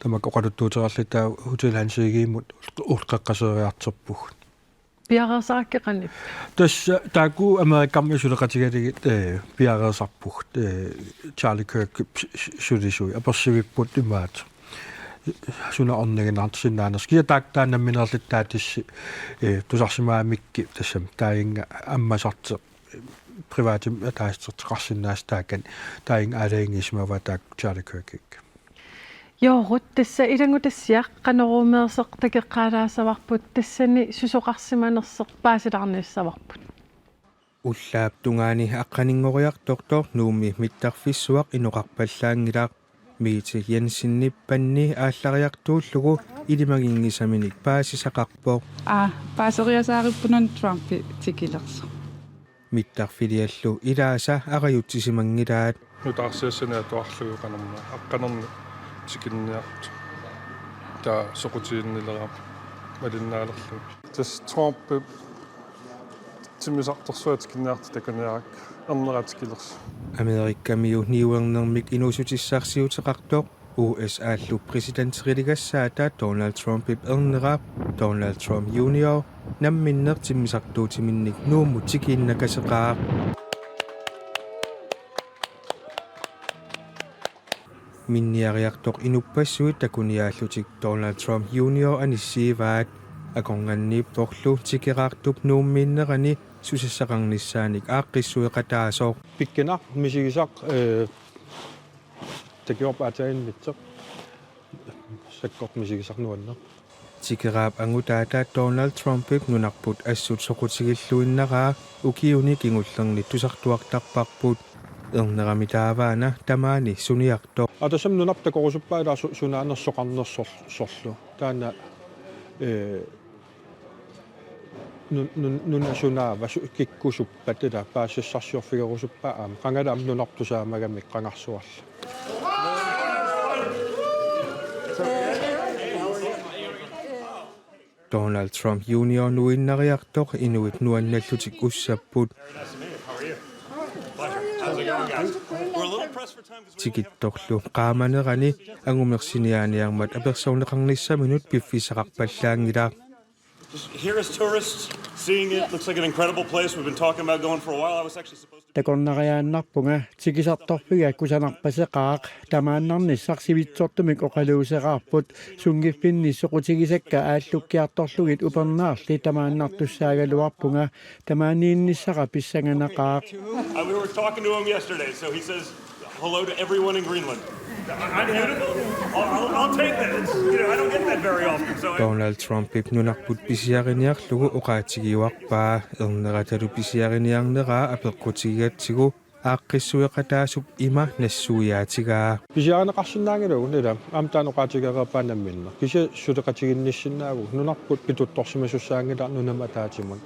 Tamakku oqaluttuutereerluta taava Hotel Hans Egedemut ulloqeqqasooriartorpugut. Piareersarakkit qanoq? Tassa taakku Amerikami suleqatigalugit, eh, piareersarpugut, eh, Charlie Kirk s-, s-, sulisui. Apersuipput imaattoq: Suna orniginarsinnaanersoq? Kisianni taakku taanna nammineerluta taatissi, eh, tusarsimagamikkit, tassami taajunga ammasartoq, eh, Privatimik ataaseq teqarsinnaasut taakani taanna aalajangiisimavaat taakku Charlie Kirkip. Joorut, tassa ilanngutassiaq Qanoruumeersoq takoqqaalaassavarput, tassani susoqarsimanersoq paasilaarnissavarput. Ullaap tungaani aqqaninngoriartortoq Nuummi mittarfissuaq inoqarpallaanngilaq. Mette Jensenip panni aallariartuullugu ilimaginngisaminik paasisaqarpoq. Aa, paaseriasaarippunani Trumpi tikilersoq. Mittarfiliallu ilaasa arajutsisimanngilaat. Nutaarsiassani atuarlugu qanormaa aqqanerni tikinniartoq. Taava soqutiginnilerama malinnaalerlugu. Tassa Trumpip timmisartorsuaq tikinniartoq takuniarakku ernera tikilersoq. Amerikamiu niuernermik inuussutissarsiuteqartoq U S A-llu præsidenteriligassaata Donald Trumpip ernera Donald Trump Junior namminneq timmisartuutiminnik Nuummut tikiinnakaseqaaq. Minniariartoq inuppassuit takuniaallutik Donald Trump Junior anissiivaat. Akornanniipporlu tikeraartup Nuummiinnerani susassaqarnissaanik aaqqissueqataasoq. Pikkunaq misigisaq, eh, takiorpa aataaginnitsoq. Sakkortut misigisaq nuanneq. Tikeraap angutaata Donald Trumpip nunarput assut soqutigilluinnaraa ukiuni kingullerni tusartuartarparput. Ernerami taavaana tamaani suniartoq. Aa, tassami nunarput takorusuppaa ilaa su-, sunaanersoqarnersorlu. Taanna, eh, nun-, nun-, nuna sunaava su-, kikkusuppat ilaa paasisassarsiorfigerusuppaa aamma. Qangali aamma nunarput tusaamagamik qangarsuarli. Donald Trump Junior nuinnariartoq inuit nuannallutik ussapput. Tikittorlu qaamanerani angumersiniaaniarmat apersorneqarnissaminut piffissaqarpallaanngilaq. Just here as tourists, seeing it, looks like an incredible place we've been talking about going for a while. I was actually supposed to Takornariaannarpunga, tikisartorfiga kusanarpaseqaaq, tamaannarnissaq sivitsortumik oqaluuseraarput, sunngiffinni soqutigisakka aallukkiartorlugit upernaarli tamaannartussaagaluarpunga, tamaaniinnissara pissanganaqaaq. Uh, we were talking to him yesterday, so he says hello to everyone in Greenland. I'm beautiful? I'll, I'll, I'll take that. It's, you know, I don't get that very often, so I Donald Trumpip nunarput pisiariniarlugu oqaatigiuarpaa, erneratalu pisiariniarneraa apeqqutigigatsigu aaqqissueqataasup ima nassuiaatigaa. Pisiarineqarsinnaanngilagut ilaa, aamma taanna oqaatigereerpaa namminneq. Kisianni suleqatiginnissinnaavugut, nunarput pituttorsimasussaanngilaq nunamut ataatsimut.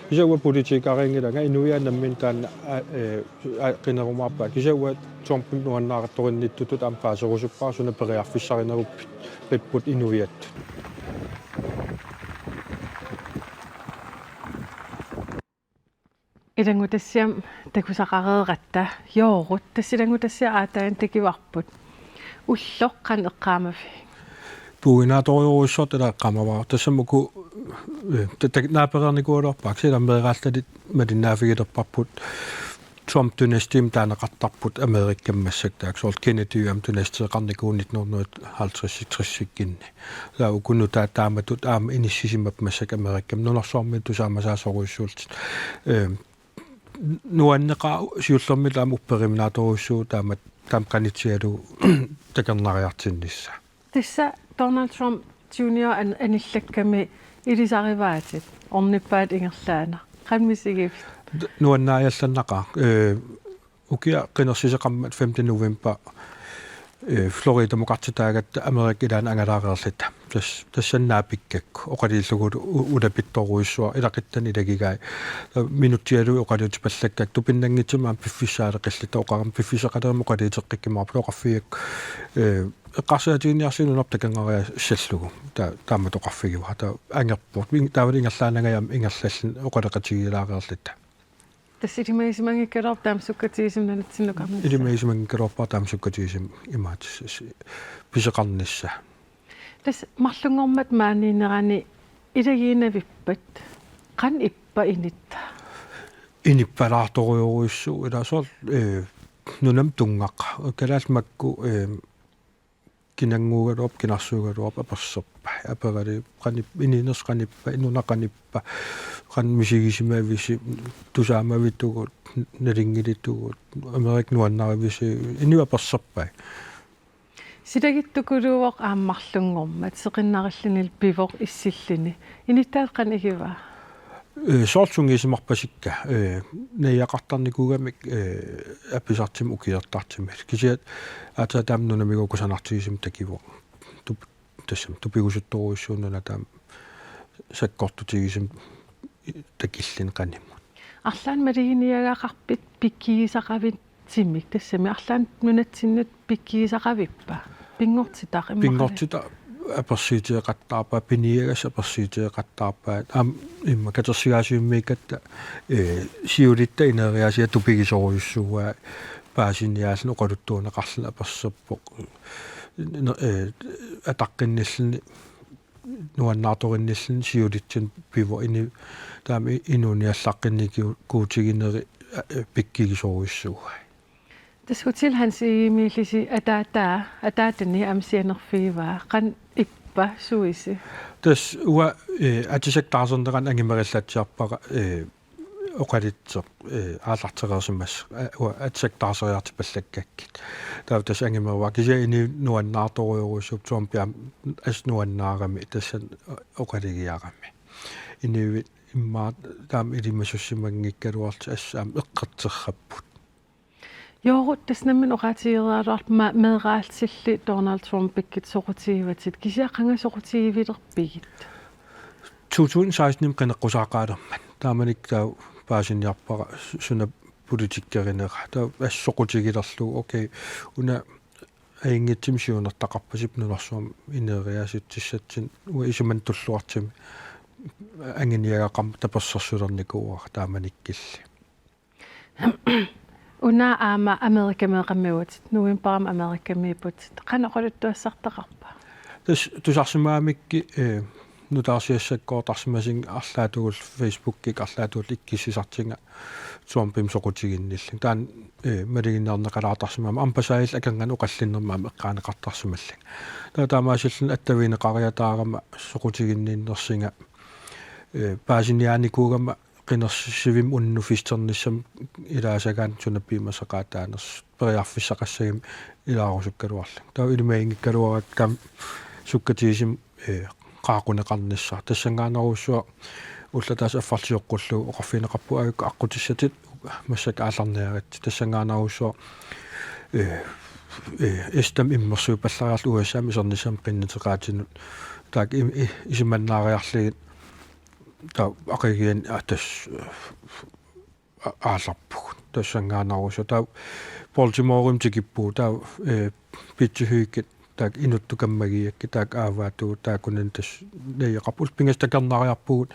Kisianni uanga politikeriunngilanga, inuiaat namminneq taanna, a, eh, a, qinerumaarpaat. Kisianni uanga Trumpimut nuannaartorinnittutut aamma paaserusuppara suna periarfissarinerupput inuiattut. Ilanngutassiami takusaqareeratta, Joorut, tassa ilanngutassiaq aataanik takuarput. Ulloq qanoq eqqaamavigit? Puiuinaatorujussuartut ilaa eqqaamavara. Tassami uku, eh, ta-, ta-, naapereernikuugaluarpara, kisianni meeraallatit malinnaaffigilerparput. Trump-dynastimi taaneqartarput Amerikami massakkut, taakku soorlu Kennedy aamma dynasteqarnikuuvoq nitten hundrede halvtreds-tredivekkut. Taava uku nutaat taamatut aamma inissisimappat massakkut Amerikami nunarsuarmi tusaamasaasorujussuullutik. Ehm, nuanneqaaq siullermik aamma upperiminaatorujussuuvoq taamak, taama qanitsialu takornariartinnissaa. Tassa Donald Trump Junior an-, anillakkami ilisarivaatit, ornippaat ingerlaannaq. Qanoq misigivit? Nuannariallannaqaaq, eh, ukiaq qinersisoqarmat femte november, eh, Floridamut oqartitaagatta Amerikap ilaani angalaareerluta. Tas-, tassani naapikkakku oqaluullugulu u-, ulapittorujussuaq ilaquttani ilagigai. Minutsialuit oqaluutipallakkakka tupinnanngitsumik aamma piffissaaleqilluta, oqarama piffissaqalermat oqaluuteqqikkumaarput oqarfigigakku, eh, eqqarsaatiginniarsiuk nunarput takornariassallugu. Ta-, taamatut oqarfigivara. Taava angerput. Taavalu ingerlaannangajak aamma ingerlalluni oqaloqatigilaareerluta. Tassa ilimagisimanngikkaluarpoq taama sukkatigisumik nunatsinnukarnissaa. Ilimagisimanngikkaluarpara taama sukkatigisumik imaattussaq pisoqarnissaa. Tassa marlunngormat maaniinnerani ilagiinnavippat, qanoq ippa inittaa? Inippalaartorujorujussuuvoq ilaa soorlu, eh, nunamut tunngaqqaaq. Kalaallit makku, eh, kinannguugaluarpat, kinarsuugaluarpat aperserpai. Aperali qanip-, inuunersut qanippa, nuna qanippa, qanoq misigisimavisi, tusaamavitugut, nalunngilitugut, Amerikap nuannarivisi, inuit aperserpai. Silagittukuluuvoq aamma marlunngormat, seqinnarillunilu pivoq issilluni. Inuttaat qanoq igivaa? Ee, soorlu sungiusimarpasikka, ee, najugaqartarnikuugamik, ee, apisartumik ukiortartumik. Kisianni aatsaat taama nunamigut kusanartigisumik takuvoq. Tup-, tassami tupigusuttorujussuuvoq nuna taama sakkortutigisumik takilluni qanimut. Arlaannik maluginiagaqarpit pikkugisaqavitsimik, tassami arlaannik nunatsinnut pikkugisaqavippa? Pinngortitaq immaqa. Pinngortitaq apersuuteqattaarpaat, piniagassat apersuuteqattaarpaat. Aamma immaqa katersugaasiummiikkatta, ee, siulitta ineriartortitat tupigisorujussuuai, paasiniaalluni oqaluttuunneqarluni aperserpoq. N-, ee, ataqqinnilluni nuannaartorinnilluni siulitsinnut pivoq, inuit taama i-, inuuniallaqqinnikuutigineri, ee, pikkugisorujussuuai. Tassa Hotel Hans Egedemiillusi ataataa, ataatani aamma sianerfigivaa, qanoq ippa, suisi? Tassa uanga, ee, atisat taarserneranni angumerilaatsiarpara, ee, oqalutseq, ee, aallartereersimasoq, ee, uanga atisat taarsereertipallakkakkit. Taava tassa angumeruara, kisianni inuit nuannaartorujorujussuupput, Trump aamma assut nuannaarami, tassani oqalugiarami. Inuit immaqa taama ilimasussimanngikkagaluarlutik assut aamma eqqartortarput. Joorut, tassa nammineq oqaatigereeraluarput ma-, meeraallutillu Donald Trumpikkut soqutigivatit, kisianni qanga soqutigivilerpigit? To tusind seksten qineqqusaaqalermat. Taamanikkut taava paasiniarpara su-, suna politikerinera. Taava assut soqutigilerlugu, okay, una ajunngitsumik siunertaqarpasippoq nunarsuarmi ineriartortissatsinnik, uanga isumanni tulluartumik anguniagaqarmat tapersersulernikuuara taamanikkulli. Una aamma Amerikameeqamiuvutit, novembarimi Amerikamiipputit. Qanoq oqaluttuassartaqarpa? Tassa tusarsimagamikkit, ee, nutaarsiassakkoortarsimasunga arlaatigut, Facebookikkut arlaatigut ikkussisartunga Trumpimik soqutiginnillunga. Taanna, ee, malugineqalaartarsimagama aamma Ambassadorip akornanni oqallinnermi aamma eqqaaneqartarsimallunga. Taava taamaasilluni attavigineqariataarama soqutiginninnersunga, ee, paasiniaanikuugama qinersivimmi unnuk fisternissamut ilaasagaanni suna piumasaqaataanersoq, periarfissaqassagami ilaarusukkaluarlunga. Taava ilimaginngikkaluarakku aamma sukkatigisumik, ee, qaaquneqarnissaa. Tassanngaannarujussuaq ulloq ataaseq affarlu sioqqullugu oqarfigineqarpugut aajuku aqqutissatit massakkut aallarniaritsi. Tassanngaannarujussuaq, ee, ee, S-tamik immersuupallariarlugu U S A-mut isernissamut qinnuteqaatinut. Taakku im-, i-, isumannaariarlugit taava aqaguani a-, tassa, a-, aallarpugut. Tassanngaannarujussuaq taava Baltimoremi tikippugut taava, ee, Pete Hugetit taakku inuttut kammagiakkit taakku aavaatut taakkunani tassa najugaqarput. Ullut pingasut takornariarpugut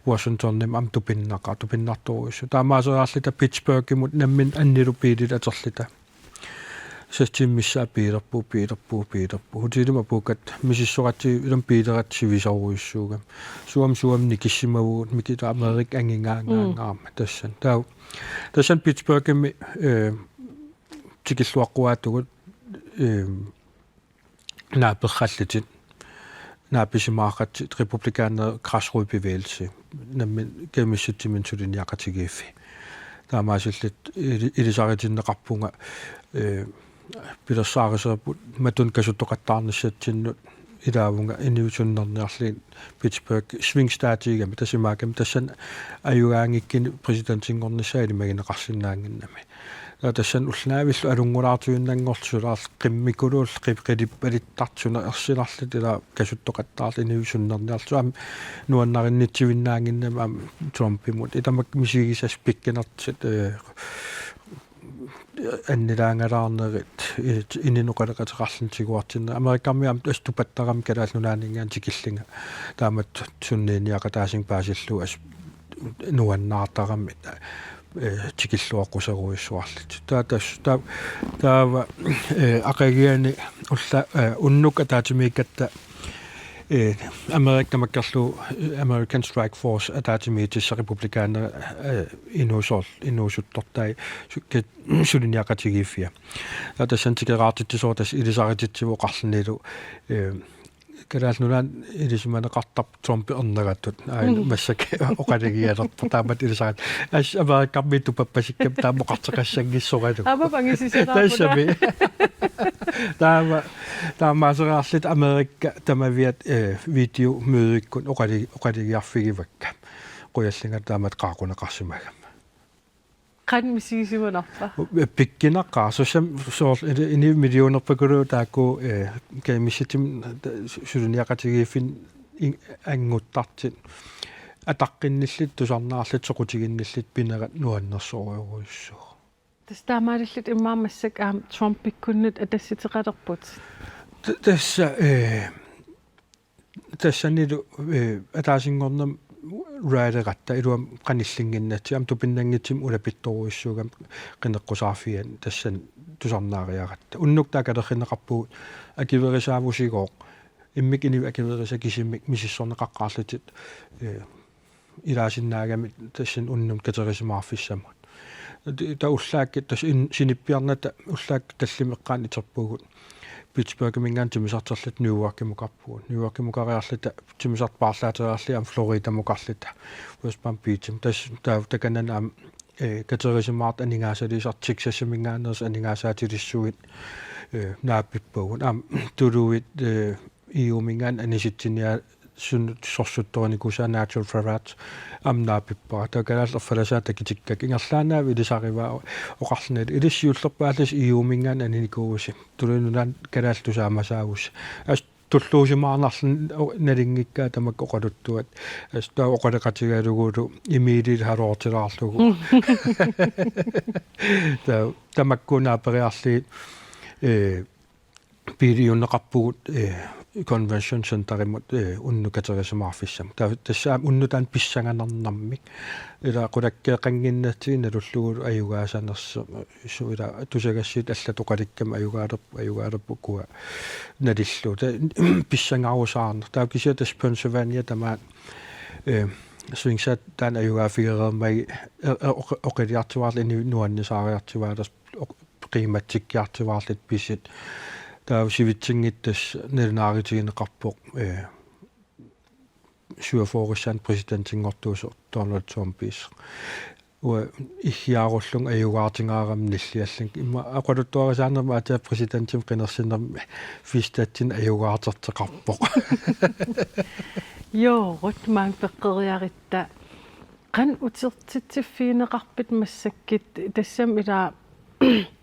Washingtonimi aamma tupinnaqaaq, tupinnartorujussuuvoq. Taamaaseriarluta Pittsburghimut nammineq annilu biililu atorluta. Seks tiimit missaat biilerpugut, biilerpugut, biilerpugut. Hotelimi apuukkatta misissoratsigu ilami biileratsigit sivisoorujussuugami. Suami, suami nikissimavugut, mikitaameriik angingaangaangaarmat. Mm. Tassani. Taava, tassani Pittsburghimi, ee, tikilluaqquaatigut, ee, naaperrallutit, naapisimaarratsit, republikanerit græsrodbevægelse, nammineq kajumissutsiminnik suliniaqatigiiffii. Taamaasilluta ili-, ilisaritinneqarpunga, ee, pilersaarusiorput matuma kasuttoqattaarnissatsinnut ilaavunga inuit sunnerniarlugit Pittsburgh swing stateigami, tassa imaakami tassani ajugaangikkuni præsidentinngornissaa ilimagineqarsinnaanngimmat. Taava tassani ullaavillu alunngulaartuinnanngorlutik sulaarlutik qimmikuluullutik qip-, qilippalittartut suna ersinarlutik ilaa kasuttoqattaarlutik inuit sunnerniarlutik aamma nuannarinnittuinnaannginnami aamma Trumpimut. Ilaa tamakku misigisassat pikkunartut, ee, annilaangalaarnerit, ee, inunnut oqaloqateqarluni tiguartinneri. Amerikami aamma assut tupattarami Kalaallit Nunaanninngaanniit tikillunga. Taamatut sunniiniaqataasunga paasillugu assut nuannaartarami, ee, tikilluaqquserujussuarlutik. Taava tassa, taava, taava, ee, aqaguani ulla-, ee, unnuk ataatsimiikkatta Eh, Amerika makkerlu, eh, American Strike Force ataatsimiitissaq republikaaneri, eh, inuusoor-, inuusuttortai su-, ke-, suliniaqatigiiffia. Taava tassani tikeraartitsisoq tassa ilisarititsivoq oqarlunilu, eh, Kalaallit Nunaanni ilisimaneqartarpoq Trump erneratut. Aajuna Mm. massakkut oqalugialerpoq taamatut ilisarit. As Amerikamiittut pappasikkami taama oqartoqassanngitsoralugu. Aamma pangisisaalaarput. Tassami. Taama, taamaaseriarluta Amerika tamaviat, eh, videomødekkut oqalu-, oqalugiarfigivakka. Qujallinga taamatut qaaquneqarsimagama. Qanoq misigisimanarpa? Pikkunaqaaq, soorlu-, soorlu-, ini-, inuit millionerpakuluit taakku, eh, kajumissutsimi, eh, su-, suliniaqatigiiffinni in-, annguttartut. Ataqqinnillutik tusarnaarlutik soqutiginnillutik pinerat nuannersorujorujussuuvoq. Tassa taamaalillutik immaqa massakkut aamma Trumpikkunnut atassiteqalerput. T-, tassa, eh, tassanilu, eh, ataasinngornermi rallyratta iluamik qanillinnginnatsigit aamma tupinnanngitsumik ulapittorujussuugami qineqqusaarfiani tassani tusarnaariaratta. Unnuk taava kalerrinneqarpugut akuerisaavusigooq immikkut inuit akuerisat kisimik misissorneqaqqaarlutik, eh, ilaasinnaagami tassani unnuk katerisimaarfissamut. Taava ullaakkut tassa in-, sinippiarnata ullaakkut tallimeqqaanut iterpugut. Pittsburghiminngaanniit timmisartorluta New Yorkimukarpugut. New Yorkimukariarluta timmisartoq paarlaateriarlugu aamma Floridamukarluta. West Palm Beachimi. Tassa taava takanani aamma, eh, katerisimaartut aningaasaliisartut Texasiminngaanneersut aningaasaatilissuit, eh, naapippagut. Aamma tuluit, eh, E U-minngaanniit anisitsiniartut sorsuttorinikuusaat Nigel Farage aamma naapippara. Taava kalaallit erfalasaat takutikkakka ingerlaannavik ilisarivaa oqarluni ilissi siullerpaallasi E U-minngaanniit aninikuuvusi. Tuluit Nunaanni kalaallit tusaamasaavusi. Assut tulluusimaarnarluni o-, nalunngikkaat tamakku oqaluttuat. Assut taava oqaloqatigalugulu Emililu halortilaarlugu. Taava tamakku naaperiarlugit, eh, biiliunneqarpugut, eh, Convention Centerimut, eh, unnuk katerisimaarfissamut. Ta-, tassa aamma unnuk taanna pissanganarnermik. Ila qulakkeeqannginnatsigit nalullugulu ajugaasanersoq, su-, ila tusagassiuut allat oqalukkami ajugaalerp-, ajugaalerput ukua nalullugu. Ta-, pissangarusaarneq. Taava kisianni tassa Pennsylvania tamaat, eh, swingsaat taanna ajugaaffigereermagit, eh, eh, oq-, oqiliartuaarluni inuit nuannisaariartuaalersoq oq-, qiimmatsikkiartuaarlutik pisut. Taava sivitsinngitsoq tassa nalunaarutigineqarpoq, eh, syvogfyrrerissaanut præsidentinngortuusoq Donald Trumpiusoq. Uanga iggiarullunga ajugaartingaarama nilliallunga. Immaqa oqaluttuarisaanermi aatsaat præsidentimik qinersinermi festatsinnut ajugaarterteqarpoq. Joorut maanga peqqeriarutta. Qanoq utertitsiffigineqarpit massakkut tassami ila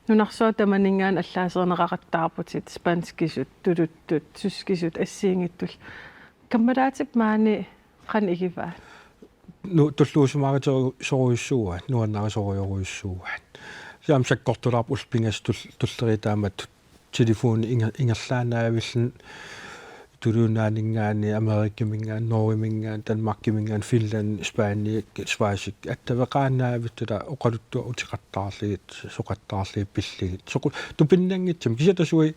nunarsuaq tamaninngaanniit allaaserineqaqattaarputit spanskisut, tuluttut, tyskisut assigiinngitsut. Kammalaatippit maani qanoq igivaat? Nu-, tulluusimaarutigisorujussuuaat, nuannarisorujorujussuuaat. Kisianni sakkortulaarpoq ullut pingasut tul-, tulleriiaat taamatut telefoni inger-, ingerlaannavilluni Tuluit Nunaanninngaanniit, Amerikaminngaanniit, Norgeminngaanniit, Danmarkiminngaanniit, Finland, Spanien, Schweiz, attaveqaannavittuta oqaluttuaq uteqattaarlugit, soqattaarlugit pillugit. Soqu-, tupinnanngitsumik. Kisianni tassa uagut,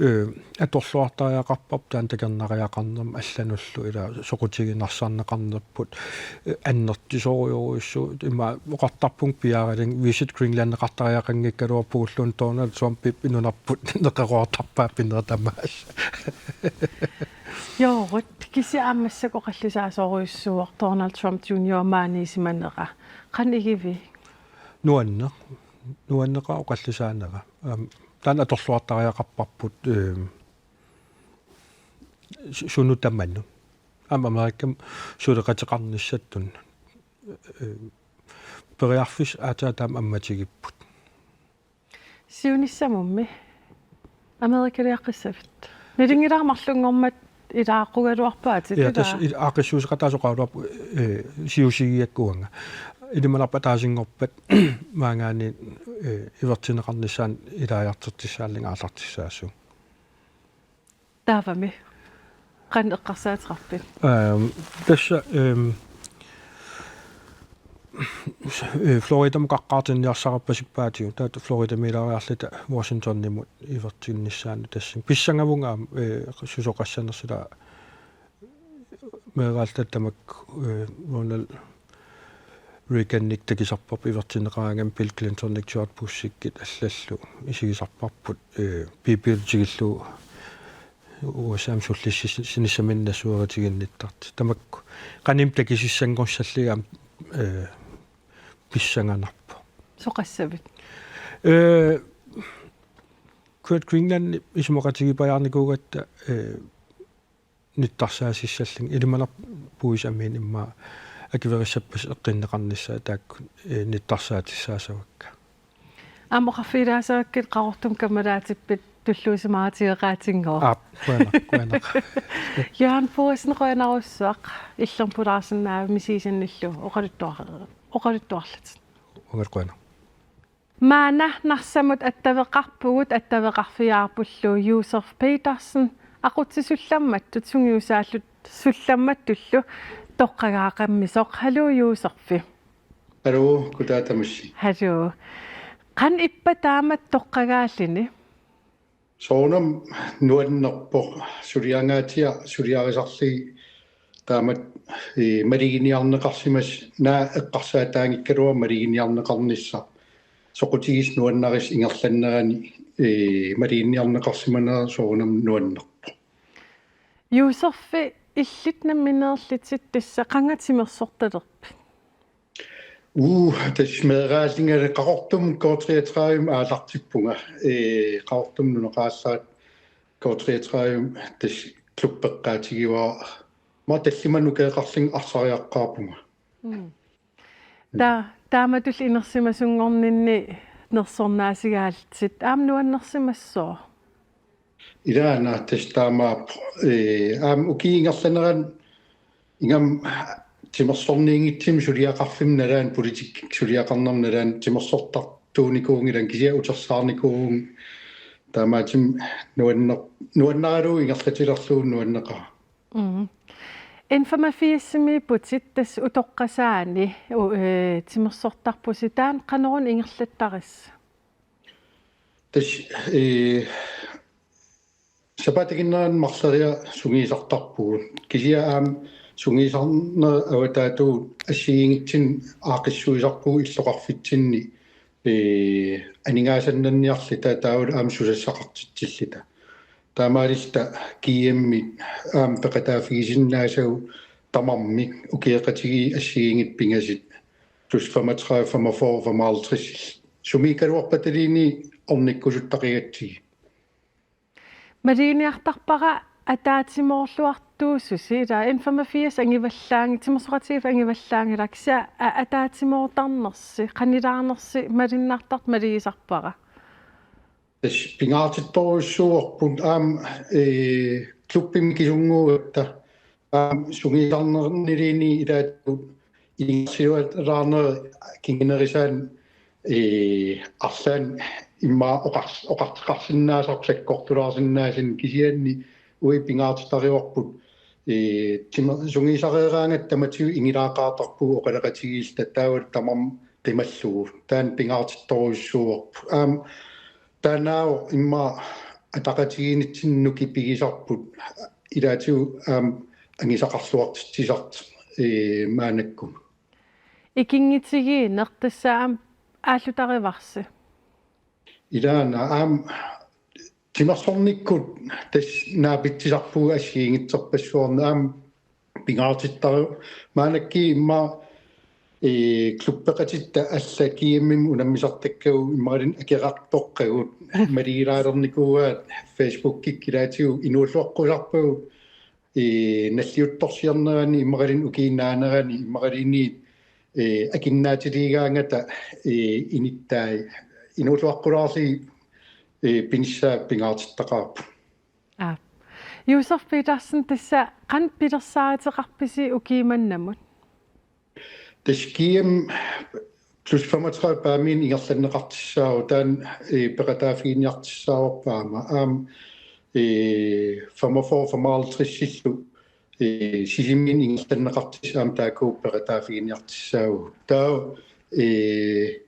eh, atorluartariaqarparput taanna takornariaqarnermut allanullu ila soqutigineqarneqarnerput, eh, annertusorujorujussuuvoq. Ima oqartarpunga piaaralunga Visit Greenlandeqartariaqanngikkaluarpugulluunniit Donald Trumpip nunarput neqeroortarpaa pinerit tamaasa. Joorut, kisianni aamma massakkut oqallisaasorujussuuvoq Donald Trump junior maaniissimanera. Qanoq igivit? Nuanneq. Nuanneqaaq oqallisaanera. Aamma taanna atorluartariaqarparput, eh, su-, sunut tamanut. Aamma Amerikami suleqateqarnissatsinnut. Eh, periarfissat aatsaat taama ammatigipput. Siunissamummi Amerikaliaqqissavit? Nalunngilara marlunngormat ilaaqqugaluarpaatit. Ja, ilaa? Tassa il-, aaqqissuusseqataasoq oqaraluarpoq, eh, siusigigakku uanga. Ilimanarpoq ataasinngorpat maanngaanniit, eh, ivertinneqarnissaanut ilaajartortussaallunga aallartussaassuunga. Taavami. Qanoq eqqarsaateqarpit? Ehm, tassa, ehm, eh, Floridamut qaqqaartinniarsaripasippaatigut, taava Floridamiilaariarluta Washingtonimut ivertinnissaanut tassani. Pissangavunga aamma, eh, susoqassanersoq ila Meeraaltaat tamakku, eh, Ronald Reaganip takusarparput ivertinneqaraangamik Bill Clintonip George Bushikkut allallu isigisarparput, eh, P P-lu tikillugu U S A-mut sullissinissaminnik nassuerutiginnittartut. Tamakku qanimut takusassanngorsallugu aamma, eh, pissanganarpoq. Soqassavit? Eh, Great Greenland isumaqatigipajaarnikuugatta, eh, nittarsaassallunga ilimanarpoq puisip amiinik immaqa akuerissappat eqqunneqarnissaa taakku, eh, nittarsaatissaasavakka. Aamma oqarfigilaassavarput Qaqortumut kammalaatippit tulluusimaarutigeqaatinngooq. Aap, qujanaq, qujanaq. Jørgen Poulsen qujanarsuaq, illermi pulaarsinnaavit misigisannillu oqaluttuar-, oqaluttuarlutit. Uunga qujanaq. Maanna Narsamut attaveqarpugut, attaveqarfigaarpullu Josef Petersen, aqutsisullammattut sungiusaallu-, sullammattullu toqqagaaqammisoq. Haluu Josefi. Haluu, goddag tamassi. Haluu. Qanoq ippa taamatut toqqagaalluni? Soorunami nuannerpoq, suliangaatsiaq suliarisarlugit taamatut, eh, maluginiarneqarsimasoq, naak eqqarsaataanngikkaluartoq maluginiarneqarnissaq. Soqutigisoq nuannarissoq ingerlannerani, eh, maluginiarneqarsimanera soorunami nuannerpoq. Josefi, illit nammineerlutit tassa qanga timersortalerpit? Uu, tassa meeraallungali Qaqortumi K treogtredive aallartippunga. Eh, Qaqortumi nunaqaallaratta K treogtredive tassa klubbeqqaatigivara. Aamma tallimanik ukioqarlunga arsariaqqaarpunga. Mm. Ta-, taamatulli inersimasunngorninni nersornaasigaallutit. Aamma nuannersimassooq? Ilaana tassa taamaappoq, eh, aamma ukiup ingerlanerani ingammik timersorniunngitsumik suliaqarfimmi nalaani politikkikkut suliaqarnermi nalaani timersortartuunikuunngilanga kisianni utersaarnikuuvunga taamaattumik nuanner-, nuannaralugu ingerlatilerlugu nuanneqaaq. Mm. N femogfirsimiipputit tassa utoqqasaani, u-, eh, timersortarpusi, taanna qanoruna ingerlattarissi? Tassa, eh, sapaatip akunnerani marloriarluta sungiusartarpugut. Kisianni aamma sungiusarneq avataatigut assigiinngitsunik aaqqissuisarpugut illoqarfitsinni, eh, aningaasannanniarluta taavalu aamma susassaqartitsilluta. Taamaalilluta G M-it aamma peqataaffigisinnaasagut tamarmik ukioqatigiit assigiinngitsut pingasut plus femogtredive, femogfyrre, femoghalvtreds. Sumiikkaluarpataluunniit ornikkusuttaqigatsigit. Maluginiartarpara ataatsimoorluartuususi, ila N femogfirs angivallaangi-, timersoqatigiiffik angivallaanngilaq, kisianni a-, ataatsimoortarnersi, qanilaarnersi malunnartartut malugisarpara. Tassa pingaartittorujussuuarput aamma, eh, klubbimi kisunnguugatta aamma sungiusarnerniluunniit ilaatigut ingerlaannaq kingunerisaanni, eh, arlaannik immaqa oqar-, oqartoqarsinnaasarput sakkortulaarsinnaasunik kisianni uagut pingaartittarivarput, eh, tima-, sungiusareeraangatta tamatigut ingilaaqaartarpugut oqaloqatigiilluta taavalu tamarmik qimallugu. Taanna pingaartittorujussuuarput. Aamma taannaavoq immaqa ataqatigiinnitsinni nukipigisarput ilaatigut aamma angusaqarluartitsisartoq, eh, maannakkut. Ikinngutigiinneq tassa aamma aallutarivarsi. Ilaana aamma timersornikkut tassa naapitsisarpugut assigiinngitsorpassuarnik aamma pingaartittaru-, maannakkut immaqa, eh, klubbeqatitta allat G M-imut unammisartakkagut imaluunniit akerartoqqagut malugilaalernikuuaat Facebookikkut ilaatigut inuulluaqqusarpagut, eh, nalliuttorsiornerani imaluunniit ukiup naanerani imaluunniit, eh, akunnaatiliigaangata, eh, inuttai inuulluaqqulaarlugit, eh, pinissaa pingaartittaqaarput. Aap. Josef Petersen, tassa qanoq pilersaaruteqarpisi ukiumannamut? Tassa G M plus femogtredive Paamiuni ingerlanneqartussaavoq taanna, eh, peqataaffiginiartussaavarput aamma. Aamma, eh, femogfyrre femoghalvtredsillu, eh, Sisimiuni ingerlanneqartussaq aamma taakku peqataaffiginiartussaavagut. Taava, eh,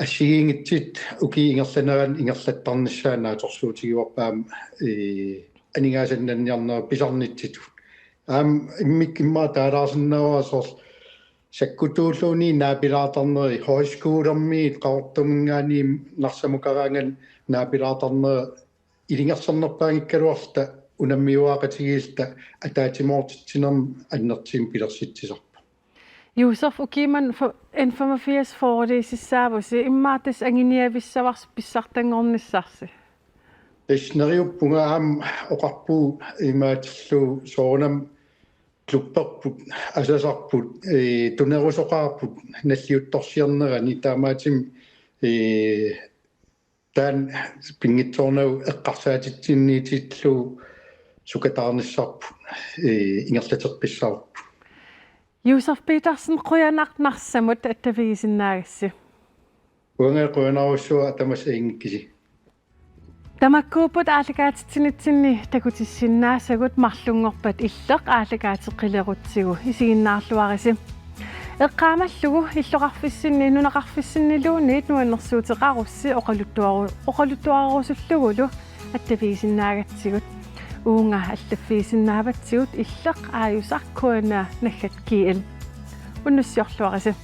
assigiinngitsut ukiup ingerlanerani ingerlattarnissaat naatsorsuutigivarput aamma, eh, aningaasannanniarnerat pisarnitsitut. Aamma immikkut immaqa taalaarsinnaavara soorlu sakkutuulluunniit naapilaartarneri, højskolermiit Qaqortuminngaanniit Narsamukaraangat naapilaartarneri ilungersornerpaanngikkaluarluta unammiuaaqatigiilluta ataatsimoortitsinermi annertuumik pilersitsisarpoq. Josef, ukiumut N femogfirs forelæsissaavusi, immaqa tassa anguniavissavarsi pissartanngornissarsi? Tassa neriuppunga aamma oqarpugut imaatillugu soorunami klubberput, asasarput, ee, tunerusoqaarput nalliuttorsiornerani, taamaattumik, ee, taanna pinngitsoornagu eqqarsaatitsinnittillugu sukataarnissarput, ee, ingerlateqqissavarput. Josef Petersen, qujanaq Narsamut attavigisinnaagassi. Uanga qujanarsuaq tamassi ajunngikkussi. Tamakkuupput aallakaatitsinitsinni takutissinnaasagut, marlunngorpat Illeq aallakaateqqilerutsigu, isiginnaarluarisi. Eqqaamallugu illoqarfissinni nunaqarfissinniluunniit nuannersuuteqarussi oqaluttuaru-, oqaluttuarerusullugulu attavigisinnaagatsigut. Uunga allaffigisinnaavatsigut illeq aajusaq K N R naggat G L. Unnussiorluarisi.